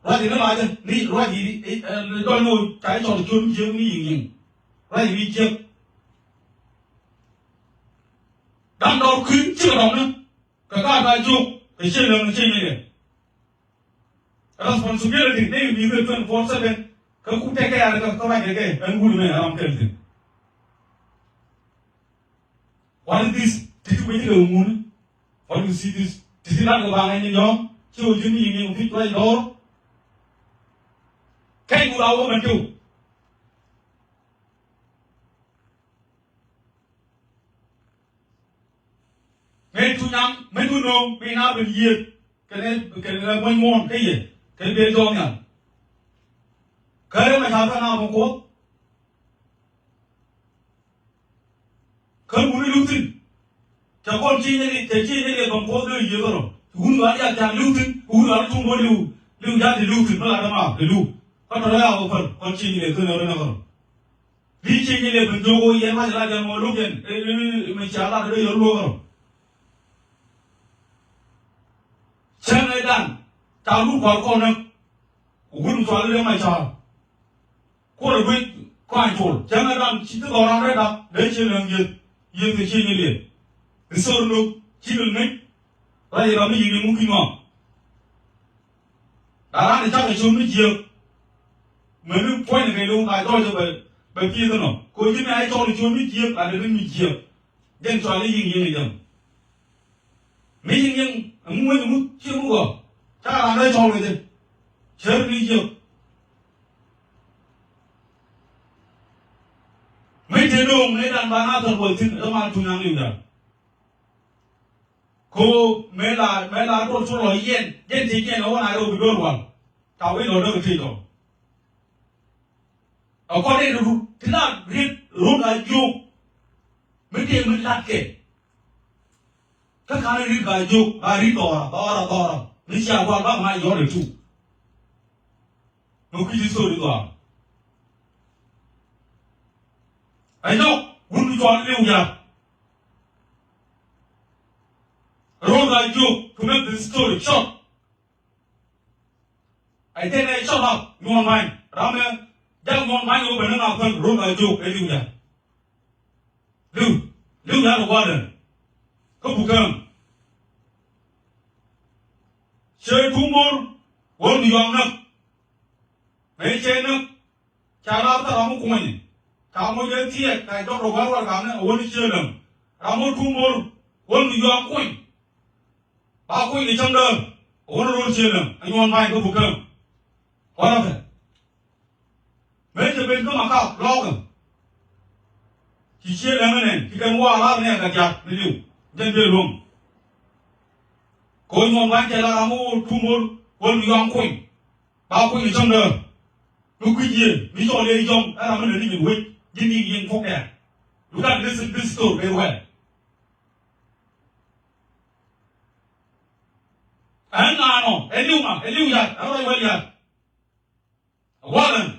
Ruac ni lacɛ, ni ruac ni, eh, eh, ni dɔl ni wä, ca i̱ cɔl ciöt mi jiäk mi yiŋ yiŋ. Ruac ni jiäk. Gaŋ dɔɔr ki̱i̱r, ciɛ dɔŋni. Kɛ ka ta jiök, kɛ ciɛ lɛŋ, ciɛ nyɛ lɛ. Responsibility ni mi the twenty four seven. Kä ku tɛkɛ ya kä kä ma kɛ kɛ ɛn wut mɛ ram kɛl thin. What is this? Titi wä ji̱ kɛ ŋuni. What you see this? Titi ran kɛ ba ŋɛ ni yɔm. Ci wä ji̱ mi yiŋ yiŋ fi tuwa idɔr. Kɛn wut a wä mɛ tiw. Mëë tuny am, mëë tuny nööŋ, mëë na ben yiëëth, kɛnɛ, kɛnɛ muɔ̱ny muɔ̱ɔ̱n kä yɛ, kɛnɛ ben jɔɔk nhial. Kä rɛm a ca kä na bä kuɔth. Kä wuni li̱w thi̱n. Cɛ kɔn ci nyɛ, cɛ ci nyɛ bä kuɔth dee yiëëth rɔ. Wuni wa diaal ca li̱w thi̱n, wuni wa tuŋ bä li̱w, li̱w ca ti li̱w thi̱n, bä la dämaar, ti li̱w. Kä tɔrɔ ya wä päl, kɔn ci nyɛ thi̱n rɔ nɛ kärɔ. Bi ci nyɛ lɛ ben jɔk wä yɛn ma jɛ la jɛ mɔ luk yɛn, eh, eh, eh, mi ca la dee yɔr luɔk rɔ. Cäŋ ɛ dan, ca luk kual kɔn nɛ, wun cual lɛ ma ca. Kuɔl ɛ guic kɔn col, cäŋ ɛ dan, ci ti dhɔran rɛ da, dee ci lɛ ŋiet, yɛn kɛ ci nyɛ lɛ. Bi sor luk, ci lɛ ŋic, ra yɛ la mi yini mu ki ŋɔ. Da̱ran i̱ cakɛ cot mi jiääk. Mäni puɔ̱nykɛ kɛ lo̱w ka jɔɔcɛ bɛ, bɛ pi̱i̱th inɔ. Koci mi a cɔl i̱ cot mi jiääk, a dee mi jiääk. Jɛn cɔal i̱ yi̱ŋ yi̱ŋ i̱ jɛn. Mi yi̱ŋ yi̱ŋ, ɛŋu wec ɛŋu ci ɛŋu gɔaa. Ca raan dee cɔl kɛ jɛ. Cär ni jiääk. Mi te do̱o̱ŋ ni dan ba na thɔr bol thi̱n, ɛ ma tuŋ naŋ li̱w dan. Ko mëë la, mëë la duɔl cu lɔ yɛn, yɛn ti yɛn ɛ wä na rɛw bi duɔl wal. Ka wi̱i̱ lɔ däk ti jɔ. Ɛ kɔn i̱ rut ti la riet rut a jiök. Mi tëë mi latkɛ. Kä ka̱n riet ba jiök, ba riet dhɔra, dhɔra, dhɔra. Mi cia gual ba ma yɔt ɛ tu. Mɛ kui̱ci story dhɔra. Ɛ nyɔk, wun mi cɔal liw ya. Run a jiök, to make the story short. I think I shut up, Nyuɔn Bany. Ram ɛ, jak Nyuɔn Bany wä bɛ ni ŋa päl, run a jiök, ɛ liw ya. Liw, liw ya ni gua̱dɛ. Kä bukäm. Cɛ tuŋ bor, wä ni yɔŋ näk. Mëë cɛ näk. Ca lar thil ram mi kuɔnyɛ. Ca moc ɛ thiɛɛk, ca jɔk rɔ wär wär kaŋɛ, a wä ni cië läŋ. Ram mi tuŋ bor, wä ni yɔam kuɔny. Ba kuɔny ni cäŋ däär, a wä ni ro̱l cië läŋ, a Nyuɔn Bany kä buk käm. Wä rɔ kɛ. Mëë cɛ ben kä Makak, lɔɔkä. Ci cië läŋ ɛ nɛn, ci kɛn wä a lar nɛɛk kɛ diaak ni liw. Jɛn dee luɔ̱ŋ. Kɛ wä Nyuɔn Bany cɛ lar ram mi wä tuŋ bor, wä ni yɔam kuɔny. Ba kui̱ ni cäŋ däär. Mi kui̱ ji̱ mi cɔl yɛ yɔ̱ŋ ɛ ram mi lät ni nyin wec ji̱ ni yiëŋ puɔ̱k dɛɛr. You can listen this story very well. Ɛn ŋa nɔ, ɛ liw ŋa, ɛ liw yat, ɛ rɔy wɛl yat. Ɛ walɛn.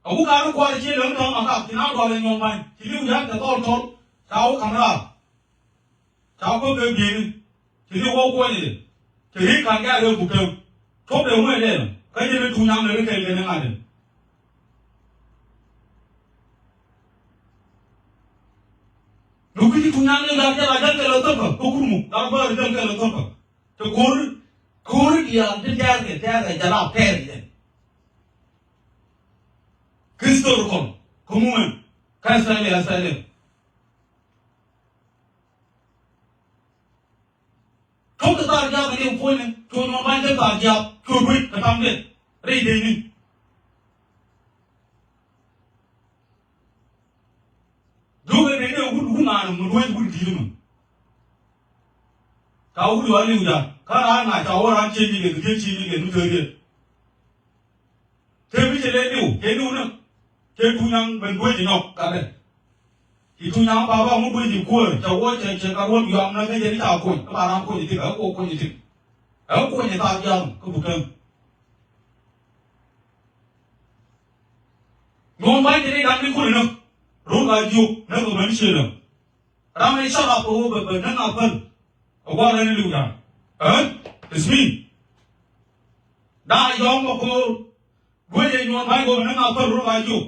A wuk a ri kua̱r ci lɛ ŋutu ma kak ci na duɔl ɛ Nyuɔn Bany ci liw yan kɛ thɔl tɔl. Ca wuk ka̱m raar. Ca wuk kɛ bieni ci liw wä kuɔnyɛ jɛ. Ci ri ka̱n kɛ a rɛ buk kɛ. Tuɔk dee ŋuɛ dee kä jɛ ni tuny naŋ ni ri kɛl kɛ ni ŋa̱t dee. Ni kui̱ci tuny naŋ ni gat kɛ la jäl kɛ lɛ thäpä kä Kurmuk gat bä ri jäl kɛ lɛ thäpä. Ti ko̱ri, ko̱ri diaal ti tɛɛrkɛ, tɛɛrkɛ jɛ la pɛɛr jɛ. Historical, kä ŋuɛn, kä S P L A, S P L A. Tok ti thar jiap ni puɔ̱nyɛ, tok nɔ ban ti thar jiap, tok wec kɛ tam diet, rɛy dee ni. Duɔ̱kɛ nɛy ni wut, wut ŋa̱a̱n mɛ duɔ̱c wut di̱i̱t mɛ. Ca wut yɔal liw ja̱a̱n kä raan ŋa̱c ca wä raan ciec ni kɛ kɛ ciec ni kɛ mi te riet. Te mi cɛ lɛ liw cɛ liw ni cɛ tuny naŋ ben duɔ̱c nyɔk gatdɛ. Ci tuny naŋ baba ŋu duɔ̱c ci kuäär cɛ wä cɛ cɛ ka ruɔ̱n yɔam na kɛ jɛ ni ca kuɔny kä ba raan kuɔny itik ɛ kuɔny itik. Ɛ kuɔny itak ja̱a̱n kä buk käŋ. Nyuɔ̱n ba̱ny kɛ ni da̱ŋ ni kun inä. Run ka jiök näk kɛ män ciënä. Ram ni shut up ɛ wä bɛ bɛ näk a päl. Ɛ gua̱a̱r ɛn li̱w da̱ŋ. Ɛ? It's me. Da̱a̱ yɔ̱ɔ̱ŋ bä ko̱o̱r. Duec ɛ nyuɔ̱n ba̱ny kɛ wä bɛ näk a päl run ka jiök.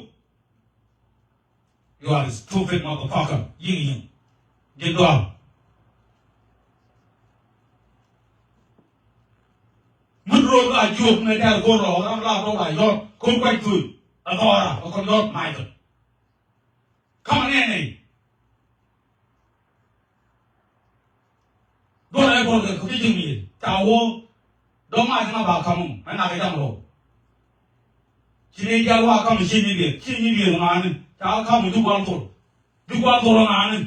You are a stupid motherfucker. Yi̱ŋ yi̱ŋ. Ji̱ dual. Mut ro̱o̱l ka jiök mɛ tɛ̈r ko̱r rɔɔk ram la tɔk la yɔt ko̱r kuac thuc. A thɔɔra a kɔn yɔt Michael. Ka̱m a nɛɛnɛ. Duɔl ɛ bɔl kɛ kɛ ji̱ ji̱ mi ca wä. Dɔ̱ŋ a ji̱ ŋa ba ka̱m mɛ nak kɛ jam rɔɔk. Ci ni jal wa ka̱m ci ni lieth ci ni lieth ŋa̱a̱ni ca ka̱m ji̱ gual thol. Ji̱ gual thol ŋa̱a̱ni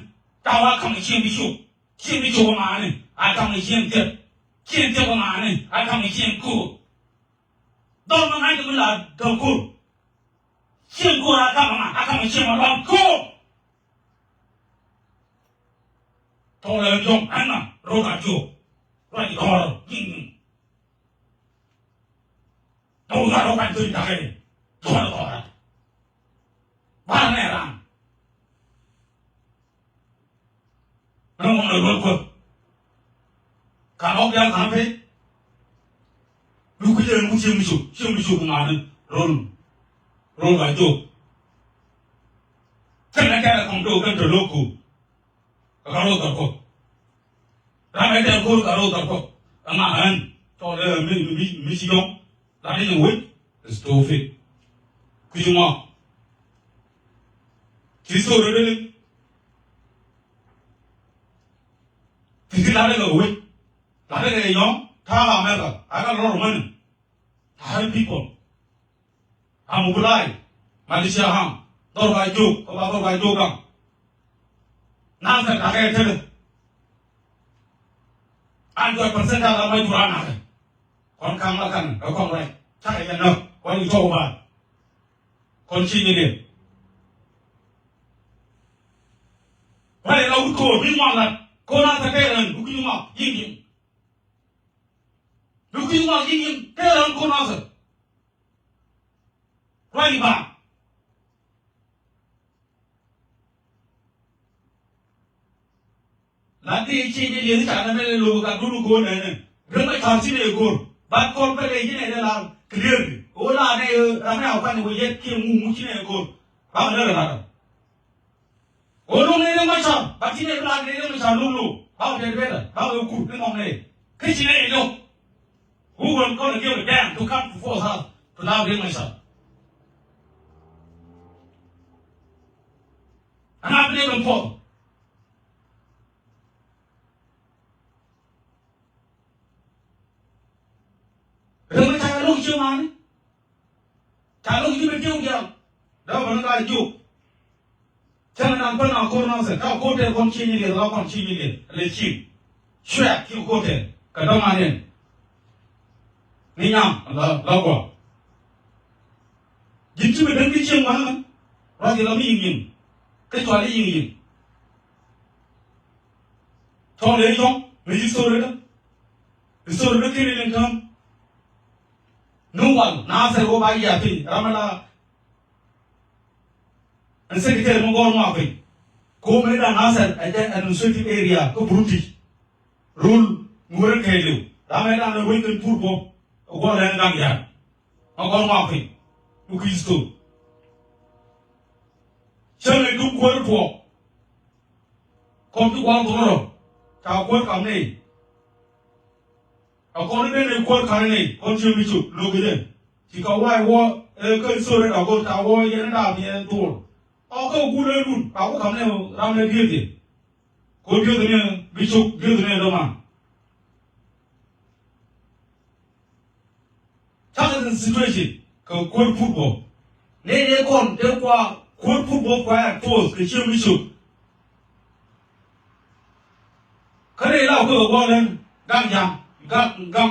ca wa ka̱m ci ni ciok. Cieŋ mi cok ŋa̱a̱ni a ka̱m cieŋ thiep. Cieŋ thiep ŋa̱a̱ni a ka̱m cieŋ ko̱o̱r. Dhɔl mi ŋa̱c mi la dɔ̱ŋ ko̱o̱r. Cieŋ ko̱o̱r a ka̱m ŋa̱ a ka̱m cieŋ ma luaŋ ko̱o̱r. Tɔ̱ lɛ jɔ̱ŋ ɛn na ro̱o̱k a jiök. Ruac dɔ̱ɔ̱r ji̱n. Dɔ̱ŋ yua̱r rɔ kuany thöny da̱kɛ. Juɔ̱n kɔrä. Bar nɛ ran. Nɛ ŋuɔ̱n ɛ luɔl kuäth. Ka lɔk diaal ka̱n pec. Luk kui̱c ɛn ku cieŋ mi cuk cieŋ mi cuk ŋa̱ni. Ro̱l. Ro̱l ka jiök. Cä nɛ kɛn ɛ kɔŋ do̱k kɛn te lo̱k ku. Kä ka ro̱o̱ dhɔr kɔk. Ram ɛ tɛm ko̱r ka ro̱o̱ dhɔr kɔk. Ɛŋa ɣän cɔl ɛ mi mi mi ci yɔ̱ŋ. Lat ni wec. Stupid. Kui̱ci ŋɔak. Ci story dee ni. Kui̱ci lat ni kɛ wec. Lat ni kɛ yɔ̱ŋ. Ta̱a̱ America. I got a lot of money. To help people. A mobilize. Malaysia ham. Dhɔr ba jiök, kɛ ba dhɔr ba jiök da̱ŋ. Naŋ kɛ da̱ŋ kɛ tetdä. An jɔt percent da̱ŋ la ma jur an na̱kɛ. Kɔn ka̱ŋ la ka̱n kɛ kɔn rɛc. Cakɛ jɛ näk. Kɔn i̱ cɔw ba. Kɔn ci nyi liɛl. Wälɛ la wut ko̱o̱r mi ŋuan lat. Ko̱o̱r na̱kɛ kɛ rɛn. Wut ki ŋuan. Yi̱ŋ yi̱ŋ. Bi kui̱ ŋuak yi̱k yi̱k tëë raan ko̱n Nathɛr. Ruac i̱ ba̱a̱. La dee ciec ni lieth i̱ ca nɛmɛ lɛ lo̱k gat dun i̱ go̱o̱r nɛɛnɛ. Riek Machar ci nɛy go̱o̱r. Bat kɔn pɛlɛ ci nɛy dee la̱r clearly. Ɣöö la nɛy ram nɛy a kuany i̱ wä yɛt kiɛ ŋuŋ ci nɛy go̱o̱r. Bak lɛ rɛ la̱r. Ɣöö lo̱ŋ nɛy Riek Machar, bat ci nɛy bi la̱r nɛy Riek Machar lo̱ŋ lo̱ŋ. Bak tɛt bɛtɛ, bak ɛ kur ni mɔŋ nɛy. Kä ci nɛy lo̱ŋ. Who will gonna give a damn to come to force us to love Riek Machar? And I believe in Paul. Riek Machar lo̱ŋ ci mani. Ca lo̱k ji̱ bi tiw diaal. Dee bä ni ka jiök. Cäŋ naŋ kuän a ko̱r naŋ sɛ ka ko̱r tɛɛr kɔn cie nyi liɛth la kɔn cie nyi liɛth lɛ cieŋ. Cuɛ ki ko̱r tɛɛr kɛ dɔ̱ŋ a nɛn. Ni nyaam la la gɔaa. Ji̱n ci bi den bi cieŋ wan ŋän. Ruac la mi yiŋ yiŋ. Kä cual i̱ yiŋ yiŋ. Tɔ̱ lɛ yɔ̱ŋ mi ji̱ story dä. Story dä kiri liŋ käm. Ni wal Nathɛr wä ba yiath piny ram mi la. Ɛn secretary mi gɔr ŋɔak piny. Ko mi da Nathɛr ɛ jɛ administrative area kä British rule. Ŋuɔrɛ kɛɛliw ram mi da ni ruec kɛn pur bɔ. Ɛ guɔ lɛn gaŋ yan. Mi gɔr ŋɔak piny. Mi Kristo. Cäŋ ɛ duk kuäär tuɔɔk. Kɔn ti gua̱a̱th rɔ ca kuäär kam ni. A kɔn ni den ni kuäär kam ni kɔn ci mi cop lo̱k i̱ den. Ci ka wa̱a̱ wä ɛ kä i̱ thor in a go̱r ca wä yɛn in daap yɛn thor. Ɔ kä wä kul ɛ dun ka wä kam ni ram ni biöth yɛ. Kɔn biöth ni bi cop biöth ni dɔ̱man. Cakɛ tin situation kɛ kuäär put bɔ. Nɛy dee kɔn dee kua kuäär put bɔ kua ya tuɔth kɛ ciɛ mi cop. Kä nɛy la kueth ɛ guɔl ɛn gaŋ ja̱ŋ gaŋ gaŋ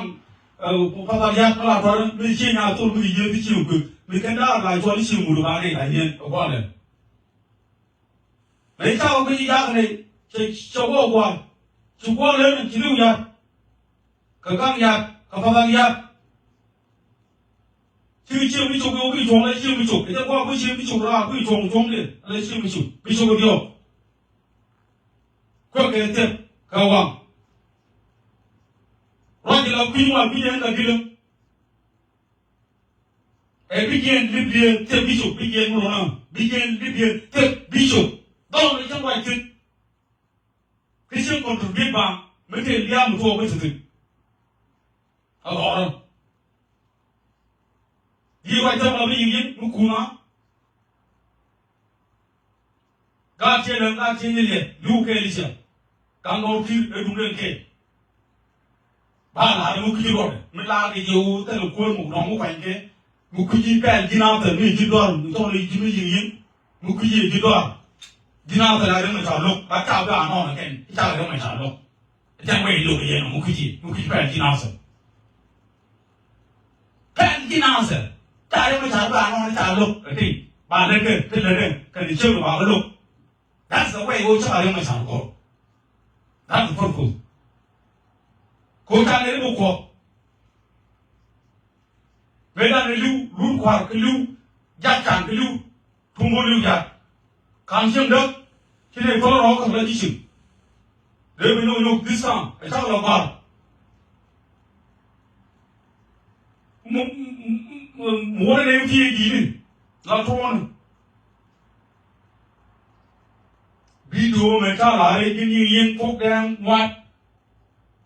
pathal ya̱t mi la tuar mi ciɛ nya thol mi kɛ yieen mi ciɛ kueth mi kɛn daar la cuɔl i̱ ciɛ mut ba nɛy la yieen ɛ guɔl ɛn. Mëë cakɔ guic i̱ ja̱a̱k nɛy cɛ cɛ wä gua̱a̱r ci gua̱a̱r lëë min ci li̱w ya̱t. Kɛ gaŋ ya̱t kɛ pathal ya̱t. Ci ciek mi cok, yio̱w bi cuɔ̱ŋ la ciek mi cok. Ɛ jɛ gua̱a̱ bi ciek mi cok, raar bi cuɔ̱ŋ, cuɔ̱ŋ diɛn. Ala ciek mi cok. Bi cok diɔ̱k. Kuɛ kɛ thɛp kɛ waŋ. Ruac la kui̱ ŋuan bi jɛ ɛn la gilä. Ɛ bi jiɛn lip diɛ thɛp bi cok, bi jiɛn mi rɔna. Bi jiɛn lip diɛ thɛp bi cok. Dhɔl ni cä ruac thi̱n. Kä cieŋ contribute ba mi tëë liaam mi tuɔɔk mi te thi̱n. A lɔrä. Di ruac thɛm la bi yi̱k yi̱k mi kuuna. Gaat tiɛɛl ɛn gaat tiɛɛl ni liɛt li̱w kɛɛl i̱ ciɛ. Ka̱n lɔr ki̱r ɛ duŋdɛn kɛɛl. Ba la̱r mi kui̱ci luɔtdɛ mi la̱r kɛ jiɛ wu thilɛ kuäär muk nɔŋ mi kuanykɛ. Mi kui̱ci pɛl ji̱n a thil mi ji̱ dɔ̱r mi tɔl i̱ ji̱ mi yi̱k yi̱k. Mi kui̱ci ji̱ dɔ̱r ji̱n a thil a riŋ mi ca lo̱k ba ca bi a nɔɔn kɛn i̱ ca riŋ mi ca lo̱k. Jɛn wec lo̱k yɛn mi kui̱ci mi kui̱ci pɛl ji̱n a thil. Pɛl ji̱n a thil ca riŋ mi ca bi a nɔɔn i̱ ca lo̱k kɛ ti ba lät kɛ ti lät kɛ ti ciek ba lo̱k. That's the way ɣöö cä ka riɛm a ca̱r kɔr. That's the purpose. Kɛ ɣöö ca nɛy ri bi kuɔth. Mëë dan ni li̱w lur kua̱r kɛ li̱w jat ka̱n kɛ li̱w tuŋ ɣöö li̱w jat. Ka̱n cieŋ däk ci nɛy thɔl rɔɔk kɛ la ji̱ cieŋ. Dee bi nyɔk nyɔk this time ɛ cak la gua̱r. Mu- mu- mu- mu wä nɛy ti di̱i̱ni la tuɔɔni. Video mɛ ca la̱r i̱ ji̱n yi̱ yi̱n thok dɛŋ ŋuat.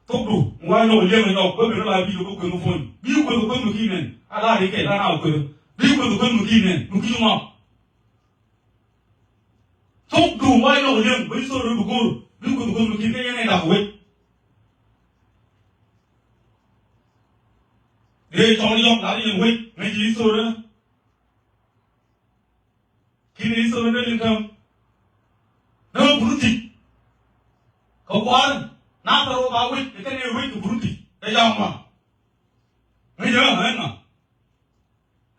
Thokdu ŋuat nyɔk liɛŋ nyɔk bä ben la video bä kueth mi puɔ̱ny. Bi kueth kueth mi ki̱n nɛn a la̱r i̱ kɛ la na kueth. Bi kueth kueth mi ki̱n nɛn mi ki̱n ŋuat. Thokdu ŋuat nyɔk liɛŋ bä i̱ thok rɛ bi go̱o̱r. Bi kueth kueth mi ki̱n kɛ yɛn ɛ dak wec. Dee cɔl yɔk lar yɛn wec ŋäc i̱ thok rɛ. Ki̱n i̱ thok rɛ dee liŋ käm. Nä bun thi̱c. Kɛ kua̱r na thar wä ba wec kɛ kɛn i̱ wec kɛ bun thi̱c kɛ yam ma. Ŋäc ɛ ɛn ŋa.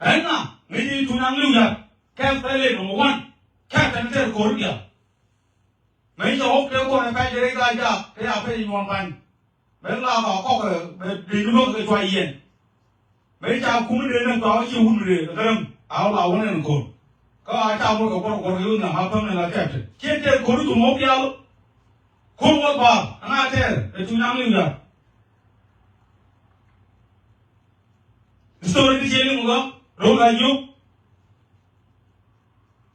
Ɛn ŋa ŋäc i̱ tuny aŋ li̱w yat kɛn thɛl i̱ number one. Kɛn tɛn tɛr ko̱r diaal. Mëë cɛ wä tëë kɔn ɛ pɛc rɛy gaa jaak tëë a pɛc nyuɔn pany. Mëë la ba kɔk ɛ bɛ dee ni bäk kɛ cua yɛn. Mëë ca kum dee nɛn cua wä ci wun dee kɛ räm a wä la wä nɛn kɔn. Kä a ca mot kɛ kuɔr kuɔr kɛ yun na ma päm nɛn la kɛp te ciɛ tëë kɔn i̱ thum wä pial. Kɔn wä ba ana tɛɛr ɛ tuny naŋ liw ya. Story ti ciɛ liŋ wä rɔm la yuk.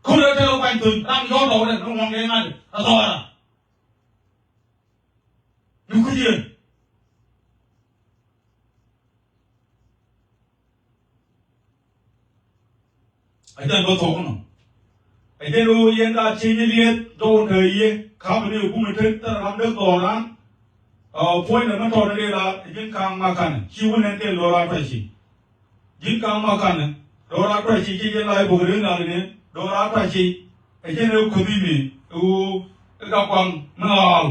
Kɔn ɛ tɛɛr wä kuany thony ram yɔɔt lɔwdɛ ni ŋuɔŋ kɛ ŋa̱t a thɔɔra. Ni kui̱diɛn. Ɛ jɛn bä thok nɔ. Ɛ jɛn ɣöö yɛn da̱a̱ cieny liɛth jɔwä kɛ yɛ ka̱pɛ ni ɛ kumɛ tet thɛn ram dee dhɔɔran. Ɛ puɔ̱nydɛ mi tɔt ni dee la ɛ ji̱n ka̱a̱ŋ makanɛ ci wä nɛn kɛl dhɔɔran tɔ̱ ci. Ji̱n ka̱m ma kanɛ do̱raar tɔ̱ ci ci jɛ la i̱ bok ri ŋa̱k ni do̱raar tɔ̱ ci. Ɛ cɛn ɛ kuth i̱ mi ɛ ɣöö ɛ ka kuaŋ mi ŋa̱a̱l.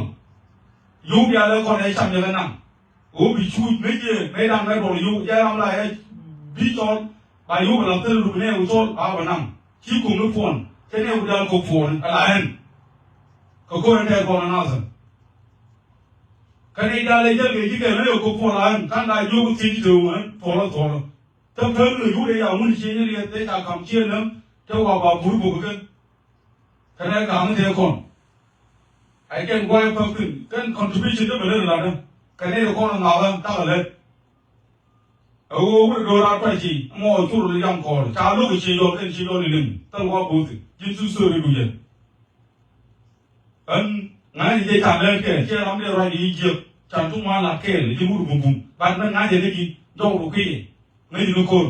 Yio̱w diaal ɛ kɔn ɛ cam yɛ kɛ naŋ ɣöö bi cuuc mi jiɛ mi da̱ŋ ɛ duɔl yio̱w jɛ ram la ɛ bi cɔl. Ba yio̱w bɛ la thil luk nɛ ɣöö cɔl ba bɛ naŋ ci kum ni puɔn cɛ nɛ ɣöö diaal kok puɔn ɛ la ɛn. Kɛ ko̱r ɛn tɛɛr kɔn ɛ nathɛ. Kɛnɛ i̱ da̱l ɛ jäl kɛ ji̱ kɛn ɛ yɛ kop puɔl a ɣän ka̱n da̱a̱ jiök thiec i̱ te ɣöö ɣän puɔl ɛ thuɔl ɛ. Tä pek ni yut ɛ ya ŋun cieny riɛth te ca ka̱m cieen näm te wa ba bur bok kɛn. Kɛnɛ ka̱m i̱ te kɔn. Ɛ kɛn gua̱a̱c päk thi̱n kɛn contribution te bɛ lät ɛ latdä. Kɛnɛ i̱ kɔn ɛ ŋa̱k ɣän thak ɛ lät. Ɛ ɣöö wut ɛ do̱raar tɔ̱ ci ŋɔɔ cur ɛ liam kɔɔr ca lo̱k ɛ cie yɔl kɛn cie yɔl ɛ liŋ thäl wa bo̱o̱thi ji̱n thu thööri duc ɛ. Ɣän ŋa̱cni jɛ can lɛl kɛ ciɛ ram dee ruac i̱ jiäk can tuŋ wan la kɛɛl ji̱ wut bum bum. But mɛn ŋa̱cɛ ni ji̱ jɔw ru kiɛ ŋäcni ko̱r.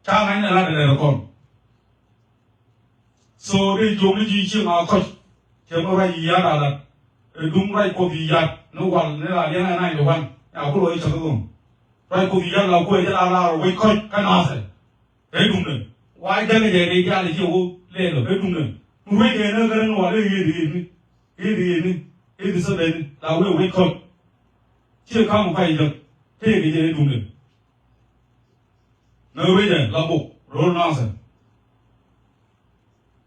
Ca ŋa̱cni lat ɛ lɛl kɔn. So dee jiök ni ji̱ cieŋ a kɔc. Cɛ mi ruac i̱ ya̱t a lat ɛ duŋ ruac Kuɔth i̱ ya̱t ni wal ni la liɛŋ ɛ nac ni wan. Ɛ a kulɔ i̱ cäk i̱ ɣöm ruac Kuɔth i̱ ya̱t la kuɛ jɛ la lar wec kɔc kä nathɛ. Ɛ duŋdɛ wa jɛn kɛ jɛ ri diaal i̱ ciɛ wä lɛɛl ɛ duŋdɛ. Mi wec kɛ ni gɛrɛ ni wal i̱ ɣet i̱ ɣet ni ɣet i̱ ɣet ni ɣet i̱ sä bɛni la wec wec kɔc. Ciɛ ka̱m ɛ kuay jɛ tëëkɛ jɛ ɛ duŋdɛ. Mɛ wecɛ la bok ro̱l nathɛ.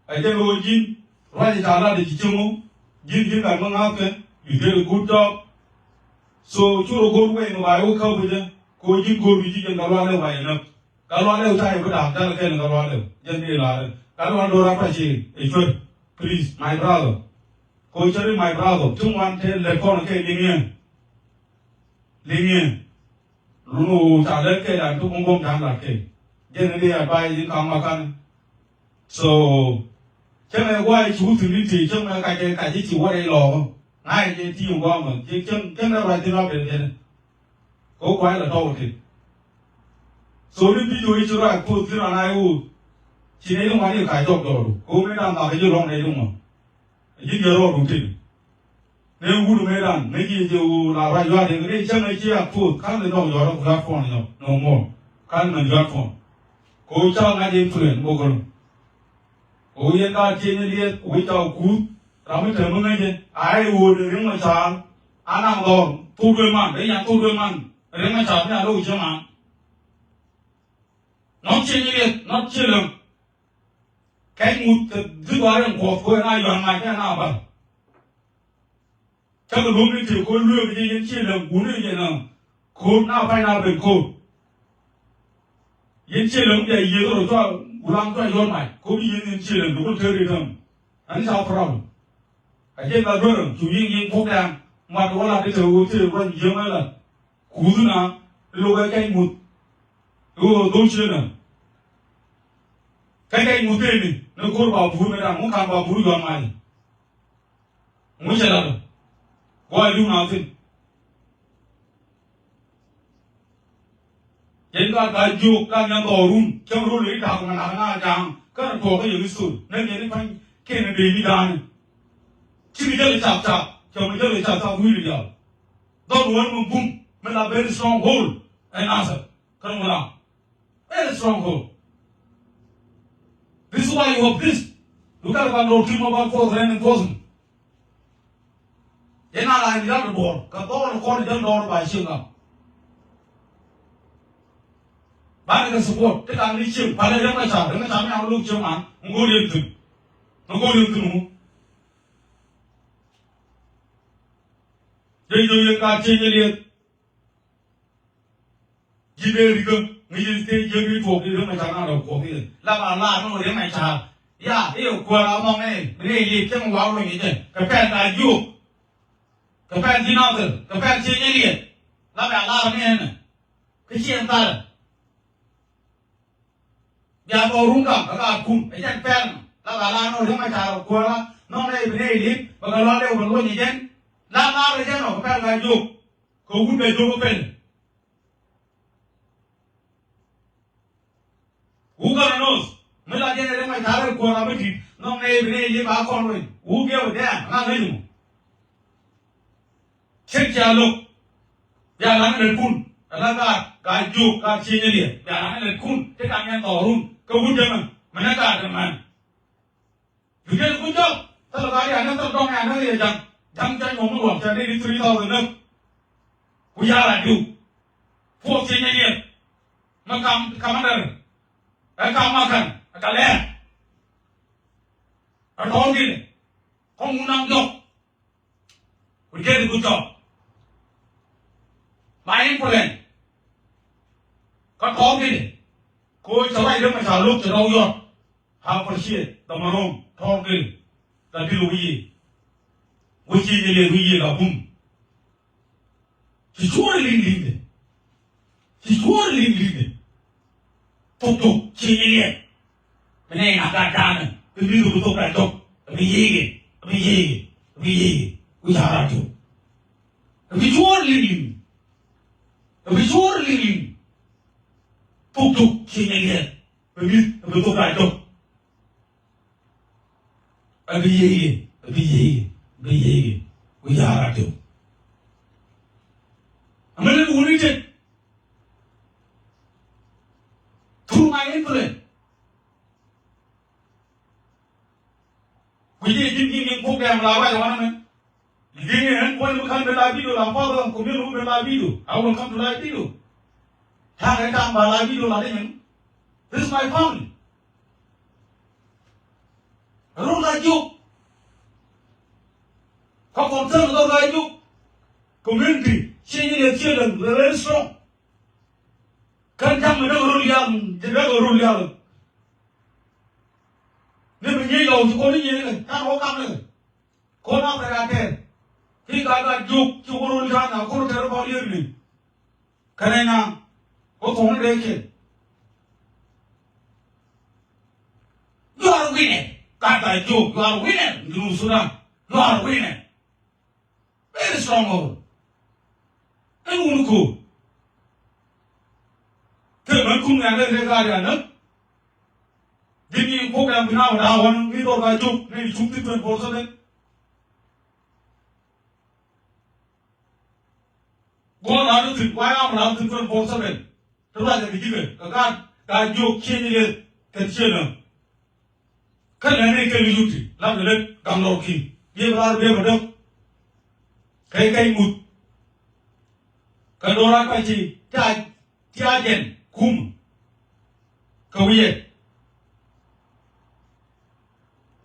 Ɛ jɛn ɣöö ji̱n ruac ca lat ɛ ci cieŋ ɣöö ji̱n ji̱n gat mi ŋa̱thkɛ. You did a good job. So cu rɔ go̱o̱r wec mi ba yɛ wä käp kɛ jɛ kɛ ɣöö ji̱n go̱o̱r wi̱c ji̱ jɛn gat ruac lɛ ba yɛ näk. Kä lua̱lɛ wä ca yɛ bi da̱a̱k, jalɛ kɛn kä lua̱lɛ wä. Jɛn i̱ la̱rɛ. Kä lua̱l do̱r a pa ci i̱ cuer. Please, my brother. Ko cuer i̱ my brother. Ti ŋuan te lɛt kɔn kɛ liŋ yɛn. Liŋ yɛn. Lun ɣöö ca lät kɛ dan ti guɔ̱m guɔ̱m ca lat kɛ. Jɛn in di advice in ka̱m ma kan. So cäŋ ɛ guay cu thi̱n in ti cäŋ ɛ kac ɛ kac i̱ ci wä rɛy lɔɔk. Ŋa̱c ɛ jɛ ti in guam ɛ cäŋ cäŋ ɛ ruac thi̱n a ben jɛn. Kɛ ɣöö kuay lɛ tɔw ti. So ni video i̱ ci ruac post thi̱n an a i̱ ɣöö ci nɛy ti ŋuan i̱ kac jɔk jɔɔdu kɛ ɣöö mëë dan mak ɛ ji̱ rɔ̱ŋ nɛy ti ŋuan. Ɛ ji̱ diɛ rɔɔdu ti. Nɛ wut mëëdan nɛ jiɛ jɛ wu la ruac yuat in ri cäŋ ɛ jiɛ a puɔth kan lɛ dɔŋ yuat rɔ ku yuat puɔn nyɔ no more. Kan mɛn yuat puɔn. Ko ca ŋa̱c influence bok rɔ. Ko yɛn ka tieny lieth wi̱c ca kuth. Ram mi tɛm mi ŋäcɛ a ɛ wut riŋ mɛ caal. Anaŋ dhɔr thuk duel man dee yan thuk duel man. Riŋ mɛ caal mi a lo̱k cä man. Nɔt tieny lieth nɔt tieny läŋ. Kɛc ŋuth kɛ dhil wa riɛn kuɔth ko yɛn a yuan mac kɛ na bal. Cä kɛ luɔ̱m ni tëë ko̱r lueek jɛ yɛn ciɛ lɛm wuni jɛ na ko̱r na pay na ben ko̱r. Yɛn ciɛ lɛm jɛ yiëë kɛ rɔ cua wulaŋ cua yɔr mac ko̱r yɛn yɛn ciɛ lɛm dukul tëë ri täm. Ani ca problem. A jɛ la duer cu yiëŋ yiëŋ puk dɛŋ mat wala ti te wä tëë ruany yiëŋ ala. Kuth na ilok ɛ kɛc ŋuth. Iwä dhok cië na. Kɛ kɛc ŋuth tëë ni ni ko̱r ba bur mɛ dam ŋu ka̱n ba bur yɔr mac. Ŋu cɛ lat ɔ. Gua̱a̱c duŋ na thi̱n. Jɛn ka ka jiök ka nyɛ dhɔɔrun cäŋ rol i̱ da̱k ŋa la̱k ŋa ja̱a̱ŋ kä rɛ tuɔɔk kä yɛ ri thol nɛ nyɛ ri pa̱ny kiɛn ɛ dee ni da̱a̱ni. Ci mi jäl i̱ cap cap cɛ mi jäl i̱ cap cap wi̱i̱ ri diaal. Dhɔr wän mi bum mi la very strong hold ɛ nasɛ kä ŋu la. Very strong hold. This is why you have this. You got about no team about force and enforcement. Yɛn a la yɛn lat duɔl kɛ dhɔɔl kɔn jɛn dhɔɔl ba cieŋ kam. Ba ni kɛ support ti kan ni cieŋ palɛ yɛn ma ca yɛn ma ca mi a luk cieŋ man ŋo̱o̱r yɛn thin. Ŋo̱o̱r yɛn thin ŋu. Jɛn jɛ yɛn ka cieŋ yɛn yɛn. Ji̱ dee rikä ŋäc ji̱ thie jiäk ni tuɔɔk ni riäŋ mɛ ca na rɛw kuɔth i̱ la ba la ni riäŋ mɛ ca. Ya i̱ kuäär a mɔŋ ni ni i̱ cäŋ wa wä ni jɛ kɛ pɛn ka jiök. Kɛ pɛn ji̱ nathir kɛ pɛn ji̱ nyɛ liɛt. La bɛ a la ni ɛn kä ci ɛn tharɛ. Bia bä run kam kä ka kun ɛ jɛn pɛn la ba la ni riäŋ mɛ ca rɛw kuäär a nɔŋ ni bi ni i̱ li̱t bɛ kɛ lɔl i̱ wä luɔny ɛ jɛn. La la rɛ jɛn ɔ kɛ pɛn ka jiök. Kɛ wut bɛ jiök ɛ pɛn. Who gonna knows? Mi la jɛn ɛ dee mac tha̱a̱r ɛ kuɔ̱r a mi di̱t nhɔk nɛy bi nɛy li̱p a kɔn weny. Who gave a damn? Ŋa ŋäc mɔ? Cien cia lo̱k. Bia la̱ŋ lɛtkun ala gaat gaa jiök gaa cienyɛ liɛth bia la̱ŋ lɛtkun ti kaŋ ɛn dhɔrun kä wut jɛ mɛn mi nɛ gaat ɛmɛn. You did a good job. Thil gaa diaal ni thil dɔŋ ya ni riɛ jaŋ jaŋ jaŋ mɔmɔ luɔk ca ni di three thousand näk. Ku ya̱r a diw. Puɔk ci nyɛ yɛn. Mɛ kam kamandɛr. Ɛ kam makan ɛ ka lɛɛr. Ɛ tɔɔr gini. Kɔŋ ŋun naŋ jɔk. Ku did a good job. My influence. Kä tɔɔr gini. Ko cɛ ruac dee mɛ ca lo̱k cɛ rɔw yɔt. Appreciate the maroon tɔɔr gil. La bil wi̱i̱. Wi̱i̱ ci nyɛ liɛth wi̱i̱ la bum. Ci cuɔr liŋ liŋ de. Ci cuɔr liŋ liŋ de. Tuk tuk ci nyɛ liɛth. Bi nɛ ina gat daanɛ bi mi bi tuk gat tuk. Bi yi̱i̱ bi yi̱i̱ bi yi̱i̱. Wi̱i̱ ca rat tuk. Bi cuɔr liŋ liŋ. Bi cuɔr liŋ liŋ. Tuk tuk ci nyɛ liɛth. Bi mi̱th bi thok a jɔk. A bi yiëë yiëë a bi yiëë yiëë a bi yiëë yiëë. Wi̱i̱ ya̱a̱r a tëw. Amäni bi wuni tek. Through my influence. Wi̱i̱ ji̱ ji̱n ji̱n ji̱n kuk dɛm la ruac wanɛ mɛ. Ji̱n ji̱n ji̱n kuɔny mi ka̱n bi la video la father of community bi la video. I will come to la video. Ta̱a̱ kɛ ta̱a̱ ba la video la di nyin. This is my family. Run la jiok. Kä concern kä la jiok. Community ci nyin yɛ ci lɛn very strong. Tän ja̱ŋ mi däk rol yal, däk rol yal. Ni bi nyiec lɔw ci kɔn ni nyiec ni kɛ, can wä kam ni kɛ. Kɔn a pɛn a tɛɛr. Ki gat gat jiök ci wä rol can na kɔn tɛɛr kɔn lier ni. Kɛnɛ na wä kɔn dee kiɛn. You are a winner. Gat gat jiök, you are a winner. Junub Sudan, you are a winner. Very strong hold. Ɛn wun ko. Kɛ mɛn kum nɛn lɛ rɛ ka rian nä. Ji̱n ni kok ɛn bi na wä da wan mi dɔr ka jok ni cum ti twenty four seven. Gɔn la ni tin, wa ya mɛ la tin twenty four seven. Ti ruac kɛ ji̱ kɛ kɛ gaat, gaat jiök ciëŋ ni leth kɛ ciëŋ nä. Kä lɛn ni kɛn yut ti lam ni leth gaŋ lɔr ki̱n. Biɛ bɛ lar biɛ bɛ däk. Kɛ kɛn ŋut. Kɛ do̱r a kɔc ci ca, ca jɛn kum. Kɛ wi̱i̱ yɛ.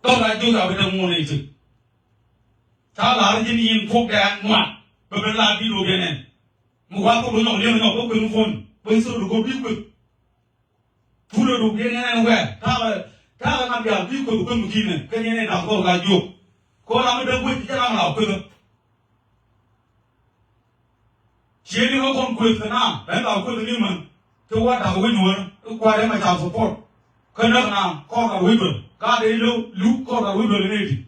Dɔ̱r a jiök a bi däk ŋuɔ̱n i̱ ti. Ca lar ji̱n yin puɔ̱k dɛ ŋuan. Bɛ ben lar bi do̱r biɛ nɛn. Mi wath kɔ bi nyɔk liɛŋ nyɔk bä kueth mi puɔ̱ny bä i̱ thok di go̱o̱r bi kueth. Pul ɛ duk diɛn ɛn wɛɛ ta̱a̱ ta̱a̱ ŋa̱t diaal bi kueth kueth mi ki̱n ɛ kɛn yɛn ɛ da̱k gɔl ka jiök. Kɛ ɣöö ram mi dee kueth jɛ ram la kueth ɛ. Ciɛ ni ɣä kɔn kueth kɛ na bɛn la kueth ni män. Ti wa da̱k wec nuɔ̱ɔ̱rä i̱ kua̱r ɛmɛ ca support. Kä näk na kɔr ka wec bäl ka dee lo̱ luk kɔr ka wec bäl ni di.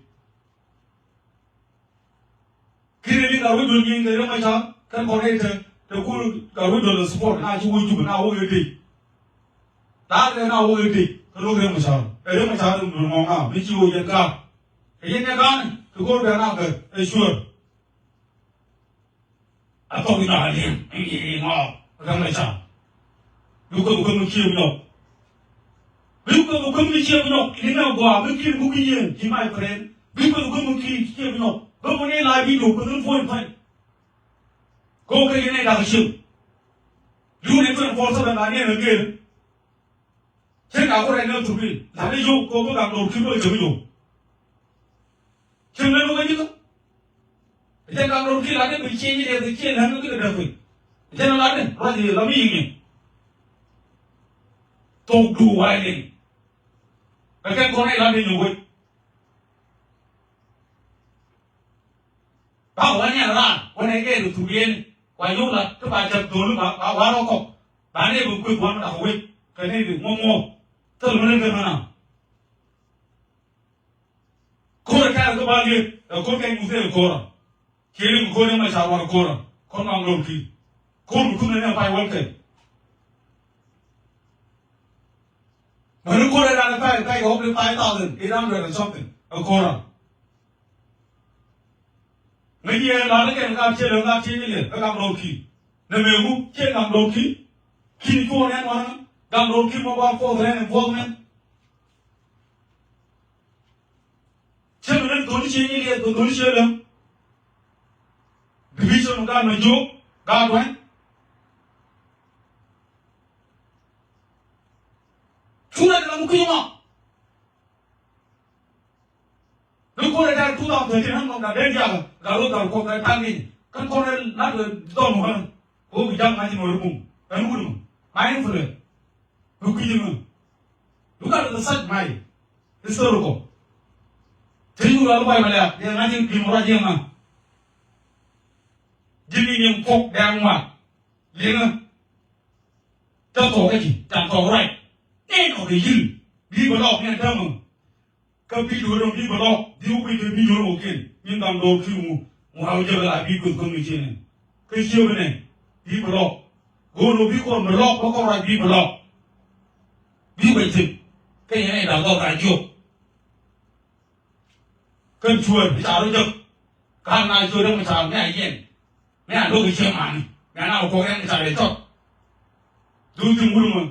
Kini ni ka wi̱c duɔl nyin kɛ Riek Machar kɛn kɔn i̱ te te kur ka wi̱c duɔl support na ci wä Juba na wä kɛ dec. Da̱a̱k kɛ na wä kɛ dec kɛ lo̱k Riek Machar ɛ Riek Machar in duɔl ŋɔŋ na mi ci wä jɛ ga̱a̱k. Kɛ yɛn kɛ ga̱a̱k ni kɛ ko̱r bɛ na kɛ ɛ cuäär. A thɔk in a liɛŋ in in in ŋɔɔk Riek Machar. Bi kueth bi kueth mi kiɛp nyɔk. Bi kueth bi kueth mi kiɛp nyɔk. Liŋ a gɔaa mi kiɛp buk i̱ yieŋ ji̱ my friend. Bi kueth bi kueth mi kiɛp nyɔk. Bä mɔ ni la bi nyɔk kueth mi puɔ̱ny puɔ̱ny. Ko kɛ yɛn ɛ dak ciëp. Yun ɛ twenty four seven la ni ɛn ɛ gel. Cɛ ka ku rɛn ni ɛ thuk ni la ni yio̱w ko bi gak dor ki bä cɛ bi yio̱w. Cieŋ lɛ lo̱k ɛ ji̱ kä. Jɛn kam rot ki lat ni bi cie nyi dee bi cie lɛn ni ki dee kui̱. Jɛn lat ni ruac yi la mi yiŋ ni. Thok du wa̱i̱ liŋ. Kɛ kɛn kɔn i̱ lat ni nyuŋ wec. Ba wä ni a raar wä ni gɛɛl thuk yɛn. Wa yio̱w lat ti ba cɛp dholi ba ba war wä kɔk. Ba ni bi kui̱ wan dak wec kɛ ni di ŋuɔ̱k ŋuɔ̱k. Thil mi ni gɛn ŋä na. Ko̱r ɛ kɛɛr kä ba liet ɛ ko̱r kɛ nyuth ɛ ko̱r ɔ. Kiɛ ri bi ko̱r ni ma ca ruar ko̱r ɔ ko̱r ma ŋo̱r ki. Ko̱r mi kum ni ni a pay wal kɛ. Mɛ ni ko̱r ɛ dan ɛ pay pay kɛ wä bi five thousand eight hundred and something ɛ ko̱r ɔ. Ŋäc yɛ la ni kɛn ka ciɛ lɛ ka ciɛ ni lɛ ɛ kam rɔ ki. Nɛ mɛ wu ciɛ kam rɔ ki. Ki ni ko̱r ni ɛn wan ɛ kam rɔ ki mɔ ba fourth ran enforcement. Cɛ mi lɛn dhoni ciɛ nyi liɛth dhoni ciɛ lɛm. Division mi gaat mɛ jiök gaat wɛn. Cu lɛ kɛ lɛ mi kui̱ mɔ. Ni ko̱r ɛ da̱r two thousand thirteen ɣän mɔ gat den jakä gat ro̱ gat kuɔth ɛ ta̱ŋ ni kän kɔn ɛ lat ɛ dhɔl mɔ ɣän. Ko bi ja̱ŋ ŋa̱c in wä ri mum ɛn wut mɔ ma influence. Bi kui̱ ji̱ ŋä. Look at the such my historical. Ti yur al bay malaya yɛ ŋa̱c in bi mura ji̱ ŋä. Ji̱ ni nyin kok dɛŋ mat. Liŋä. Tɛ thok kä ji̱ tan thok ruac. Ni nɔ kɛ yil bi bɛ lɔk ni a täämä. Kä video dɔ̱ŋ bi bɛ lɔk bi wä kui̱ kɛ video dɔ̱ŋ kɛn min da̱ŋ dɔɔr ki̱n ŋu. Ŋu a wä jɛ bɛ la bi kueth kä mi ciɛ nɛ. Kä ciɛ bɛ nɛ bi bɛ lɔk. Go̱o̱r ɔ bi kɔn bɛ lɔk bä kɔn ruac bi bɛ lɔk. Bi wec thi̱n kä yɛn ɛ da̱ŋ dɔɔr ka jiök. Kän cuäär bi ca rɔ jek. Ka̱n na cuäär dee mi ca mi a yɛn. Mi a lo̱k i̱ cieŋ mani mi a na kɛ kuɔk rɛm i̱ ca rɛy tɔt. Duŋ thi̱n wut mɔ.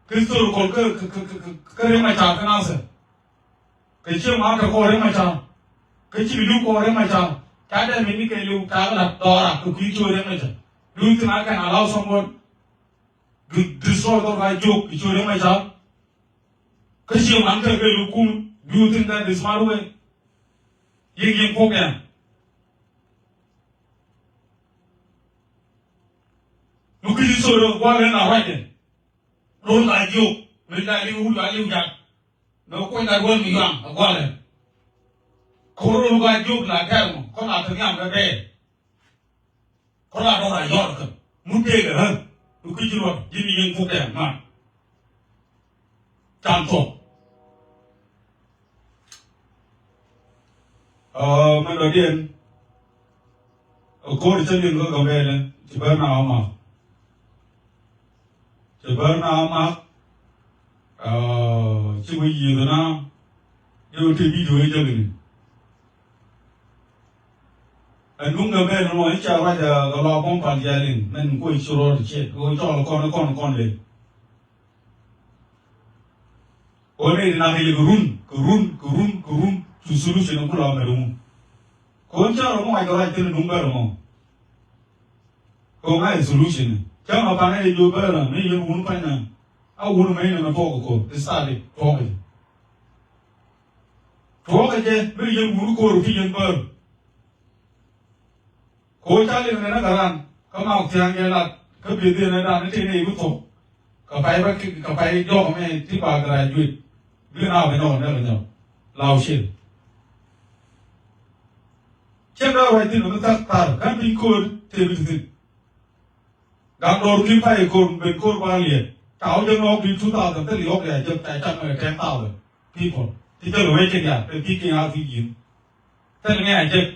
Kä historical kä kä kä kä kä rɛm a ca kä nasɛ. Kɛ cieŋ mani kɛ kɔɔr rɛm a ca. Kä ci bi li̱w kɔɔr rɛm a ca. Ca dee mi ni kɛ li̱w ca kɛ la dɔɔra kɛ kui̱ cuäär rɛm a ca. Duŋ thi̱n a kɛn allow someone to destroy dɔɔr ka jiök i̱ cuäär rɛm a ca. Kä cieŋ mani kɛ kɛ li̱w kum. Do you think that is smart way? Yiëk yiëk puɔ̱k ɛn. Mi kui̱ci thok rɔ gua̱a̱r ɛn la ruac ɛn. Rol ka jiök mi la liw wut la liw jat. Mɛ kuɔny la ruɔl mi yuaŋ a gualɛ. Kor rol ka jiök la tɛr mɔ kɔn a te nhiam kɛ bɛɛr. Kɔn a dɔr a yɔr kɛ mu tëëkɛ ɣän. Kɛ kui̱ ci ruɔt ji̱n yiëŋ thok tɛm man. Can thuɔk. Ɛ, mɛn dɔ̱diɛn. Ɛ, ko̱r cä liŋ kä Gambɛlɛ ci bär na ɣä mak. Ci bär na ɣä mak. Ɛ, ci wä yiëëth na. Di wä te video i̱ jäk ni. Ɛn duŋ Gambɛlɛ nɔ i̱ ca ruac ɛ kɛ lɔ bom pal jɛ liŋ mɛn kuɔ i̱ ci rɔɔd ciɛ kɛ wä cɔl kɔn kɔn kɔn lɛ. Kɛ ɣöö nɛy ti nak kɛ yɛ kɛ run kɛ run kɛ run kɛ run cu solution in ku la mɛt ŋu. Kɛ ɣöö cä rɔ mi wac kɛ ruac thi̱n in duŋ bär ɛmɔ. Kɛ ɣöö ŋa̱c solution in cä ma pa̱n ɛ jɛ jiök bär ɛ mi yɛn wun pa̱ny na. A wun mɛ in ɛmɛ tuɔɔk kɛ ko̱r ti start it tuɔɔk kɛ jɛ. Tuɔɔk kɛ jɛ mi yɛn wun ko̱r ti yɛn bär. Kɛ ɣöö ca liŋ nɛn ɛ kɛ ran kä mak thia̱a̱ŋ yɛ lat kä biɛ dhieen ɛ dan ni tëë nɛy bi thok. Kɛ pay bä kɛ pay jɔk mɛ ti ba graduate. Bi na bɛ nyɔk nɛ bɛ nyɔk. Law cil. Cien dɔɔr ruac thi̱n mi thak thar kä piny ko̱o̱r tëë bi ti thi̱n. Gak dɔɔr ki pay ko̱o̱r ben ko̱o̱r ba liɛt. Taw jɛ ŋɔɔk di two thousand thil yɔk ya jɛ ca cak mɛ ten thousand people. Ti jɛ lɛ wec kɛ diaal kɛ ki kiŋ a ki ji̱n. Thil ŋɛ a jɛ.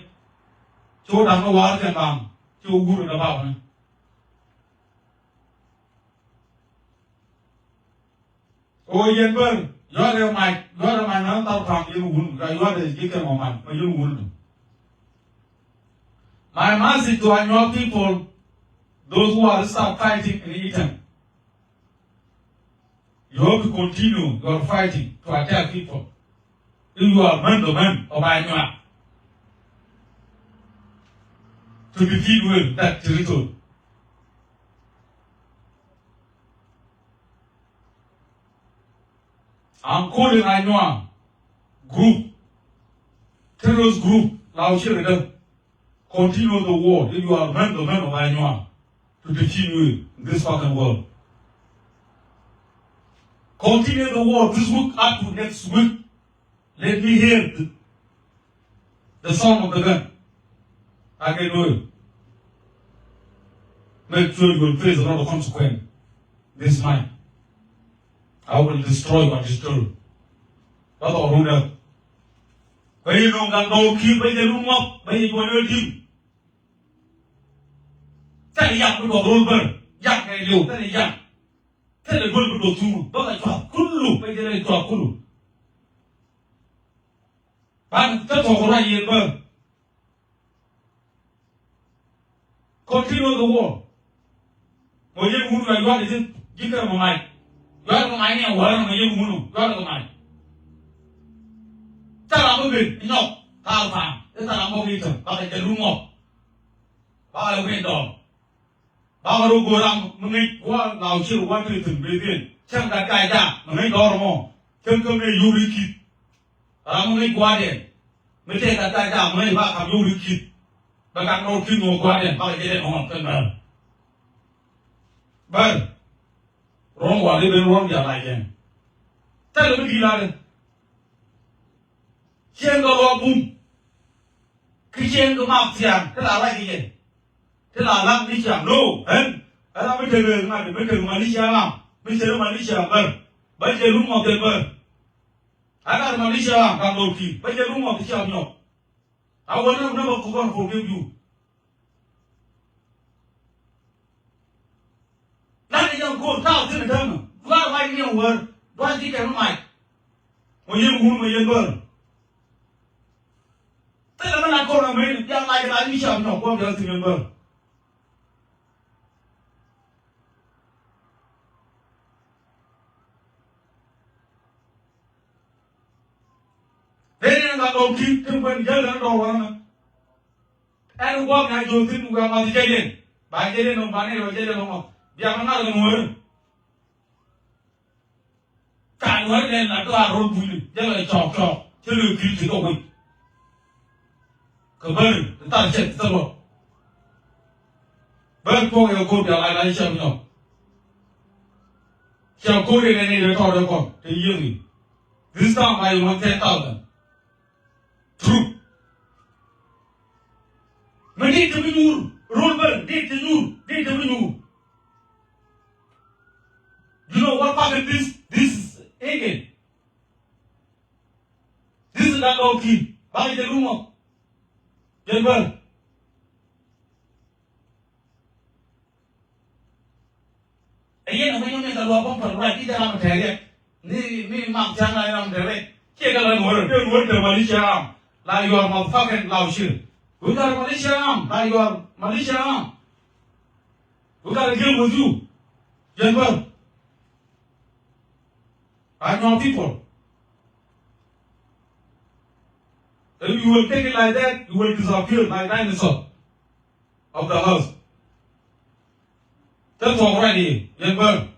Cu da̱ŋ ni wa̱a̱r kɛ ŋa̱ŋ. Ci wä wur in däbap ni. Ɣöö yɛn bär, yua̱rɛ mac, yua̱rɛ mac na thar pa̱a̱m yɛn wun, ka yua̱rɛ ji̱ kɛ mɔ mac, ma yɛn wun. My message to Anyuak people, those who are start fighting in Eton, you have to continue your fighting to attack people. If you are man to man of Anyuak, to defeat well that territory. I'm calling Anyuak group, terrorist group, Law Chile, continue the war. If you are man to man of Anyuak, to defeat you in this fucking world. Continue the war this week up to next week. Let me hear the, the sound of the gun. I can do it. Make sure you will face a lot of consequence. This is mine. I will destroy what destroy. Ba thɔɔk run däk. Ba yɛ no̱o̱ŋ gaŋ dɔɔk ki̱i̱r ba yɛ lum ŋɔk ba yɛ juɔ̱n ɣöö di̱m. Thilɛ yak bi duɔth ro̱l bär yak kɛ liw thilɛ yak. Thilɛ duel bi duɔth thuŋ bä kɛ cuath kulu ba yɛ lɛ cuath kulu. Ban kä thɔɔk ruac yɛn bär. Continue the war. Mɔ yɛn wun ka yua̱t i̱ ji̱ kɛ mɔ mac. Yua̱t kɛ mac ni a wär mɔ yɛn wun ɔ yua̱t kɛ mac. Thal ram mi ben i̱ nyɔk thal pa̱a̱m i̱ thal ram mɔk i̱ tɛm bakɛ jɛ luŋ ɔ. Bakɛ win dɔɔr. Bakɛ rɔ go̱o̱r ram mi ŋäc gua̱a̱r Law Chile gua̱a̱r ti thi̱n ben ben cäŋ gat kac da̱a̱ mi ŋäc dɔɔr mɔ. Cäŋ käm ni yuri kith. Ram mi ŋäc gua̱a̱r dɛn mi tëë gat kac da̱a̱ mi ŋäc ba ka̱m yuri kith. Bɛ kak nɔɔr ki̱n ŋuɔ̱k gua̱a̱tdɛn bakɛ jɛ dee nɔɔr kɛn mɛr. Bär ruɔ̱n wal i̱ ben ruɔ̱n diaal lac jɛn. Thilɛ mi di̱i̱t latdɛ. Ciɛŋ kɛ luɔk bum. Ki ciɛŋ kɛ mak thia̱a̱ŋ ti la rac kɛ jɛ. Ti la la̱k ni ciaŋ no ɛn. Ɛn ram mi tek ŋa̱t mi tek ma ni ciaŋ ram mi tek ma ni ciaŋ bär. Ba jɛ lum ŋɔk jɛ bär. Ɛn ram ma ni ciaŋ ram kam lor ki̱i̱ ba jɛ lum ŋɔk ciaŋ nyɔk. I will never, never forgive you. Lan i̱ jɛn ko̱r ta̱a̱ thi̱n i̱ täämɛ duaar mac ni ɛn wäär duaar ji̱ kɛn mi mac. Mɔ yɛn wun mɔ yɛn bär. Thilɛ mi lat kɔn ɛmɛ ni bia mac lat ni ciam nyɔk kuɔn bia thi̱n yɛn bär. Dee ni ɛn gat dɔɔk ki̱n tin kuɛn jäl ɛn dɔɔk wanɛ. Ɛn gua̱a̱k na jiök thi̱n wiaa math jɛliɛn ba jɛliɛn nɔm ba ni rɔ jɛliɛn nɔm ɔ. Bia ma ŋa̱r kɛ nuɔ̱ɔ̱ri. Ka nuɔ̱ɔ̱ri nɛn na dɔaar ro̱l bunyni jɛl ɛ cɔɔk cɔɔk cɛ lo̱c ki̱n ti kɛ wec. Kɛ bäri ti thar cɛk ti thar wä. Bäri tuɔk yɛ ko̱r bia lac lac cɛ bi nyɔk. Ca ko̱r in ɛn in dee tɔɔt ɛ kɔn te yiëëŋ in. This time I want ten thousand. True. Mi dit te mi nyuur. Rol bär dit te nyuur. Dit te mi nyuur. You know what fucking this, this is again? This is that low key. Bakɛ jɛ rumɔ. Jɛ bär. Ɛ yɛn ɛ mi nyɔk ni kɛ luaak bä pal ruac i̱ jɛ ram tɛɛr yɛ. Ni, ni mak ca̱ŋ la ram tɛɛr yɛ. Ciɛ kɛ la nuɔ̱r, dee nuɔ̱r te militia ram. La yuɔr motherfucking lau shit. Who got a militia ram? La yuɔr militia ram. Who got a deal with you? Jɛn bä. I know people. If you will take it like that, you will disappear like dinosaur of the house. Te thuɔk ruac i̱ yɛn bär.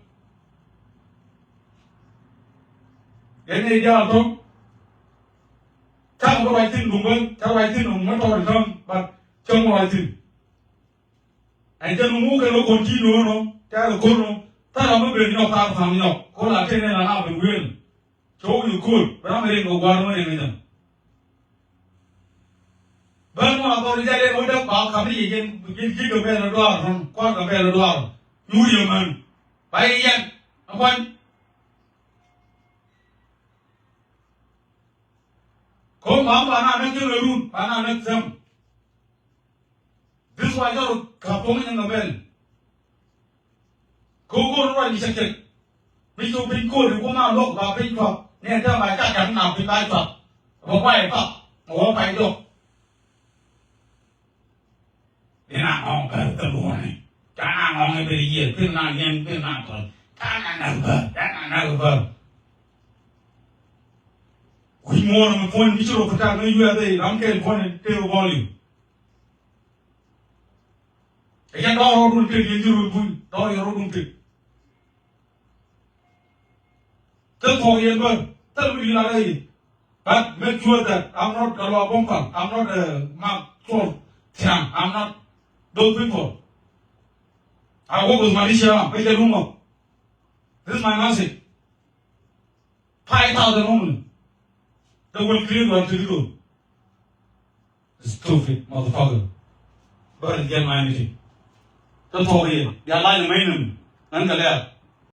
Yɛn i̱ diaal tɔ̱. Cak bä ruac thi̱n duŋ bä, cak ruac thi̱n duŋ bä tɔɔr i̱ tɔ̱, but cäŋ ruac thi̱n. Ɛn jɛn wä ŋuk kɛn wä kɔn ti̱i̱ no̱o̱ŋ nɔ, tɛ̈r kɛ ko̱r nɔ, thar ram mi ben nyɔk thar tha̱a̱ŋ nyɔk, ko̱r la tëë nɛn la na ben wëël. Cɔw ni ko̱r, bɛ ram mi riɛŋ kɛ gua̱a̱r wä riɛŋ kɛ jɛn. Bä ŋuan thɔɔr jal yɛn wä däk ba ka̱m ni yɛ jɛn, jɛn ji̱ kɛ bɛl ɛ duaar tɔ̱n, kua̱r kɛ bɛl ɛ duaar. Nyuur yɛ män. Ba yɛ yɛn, ɛ kuany. Ko̱r ba ŋuan na näk jɛn ɛ run, ba na näk thäm. This why jɔr ka puɔ̱ŋ ni ŋa bɛl. Ko go̱r ruac ni cɛk cɛk. Mi cu piny ko̱r ni wä ma luɔk ba piny cuap. Ni ɛn tɛm ba cak kɛn na piny ba cuap. Ba kuay pap. Ma wä pay jɔk. Ni na ŋɔŋ bɛ thil wuni. Ca na ŋɔŋ i̱ bɛ yiëë piny na yɛn piny na tɔl. Ca na nak bä. Ca na nak bä. Wi̱c muɔɔr mi puɔ̱ny mi ci rɔ putak ni U S A ram kɛl puɔ̱ny tëë volume. Ɛ jɛn dɔɔr rɔɔdun tek yɛn ji̱ rööl buny dɔɔr yɛn rɔɔdun tek. Thil thuɔ̱k yɛn bä thil mi di̱i̱t lat rɛy. But make sure that I'm not a Lual Bum Pal. I'm not a Mark Cuɔl Thiaŋ. I'm not those people. I work with militia. Bä jɛ rumɔ. This is my message. Five thousand only. They will clear your territory. Stupid motherfucker. Bä rɛ jɛn ma anything. Thil thuɔ̱k yɛ. Bia la̱ny mɛ inäm. Ŋän kɛ lɛ̈ɛ̈r.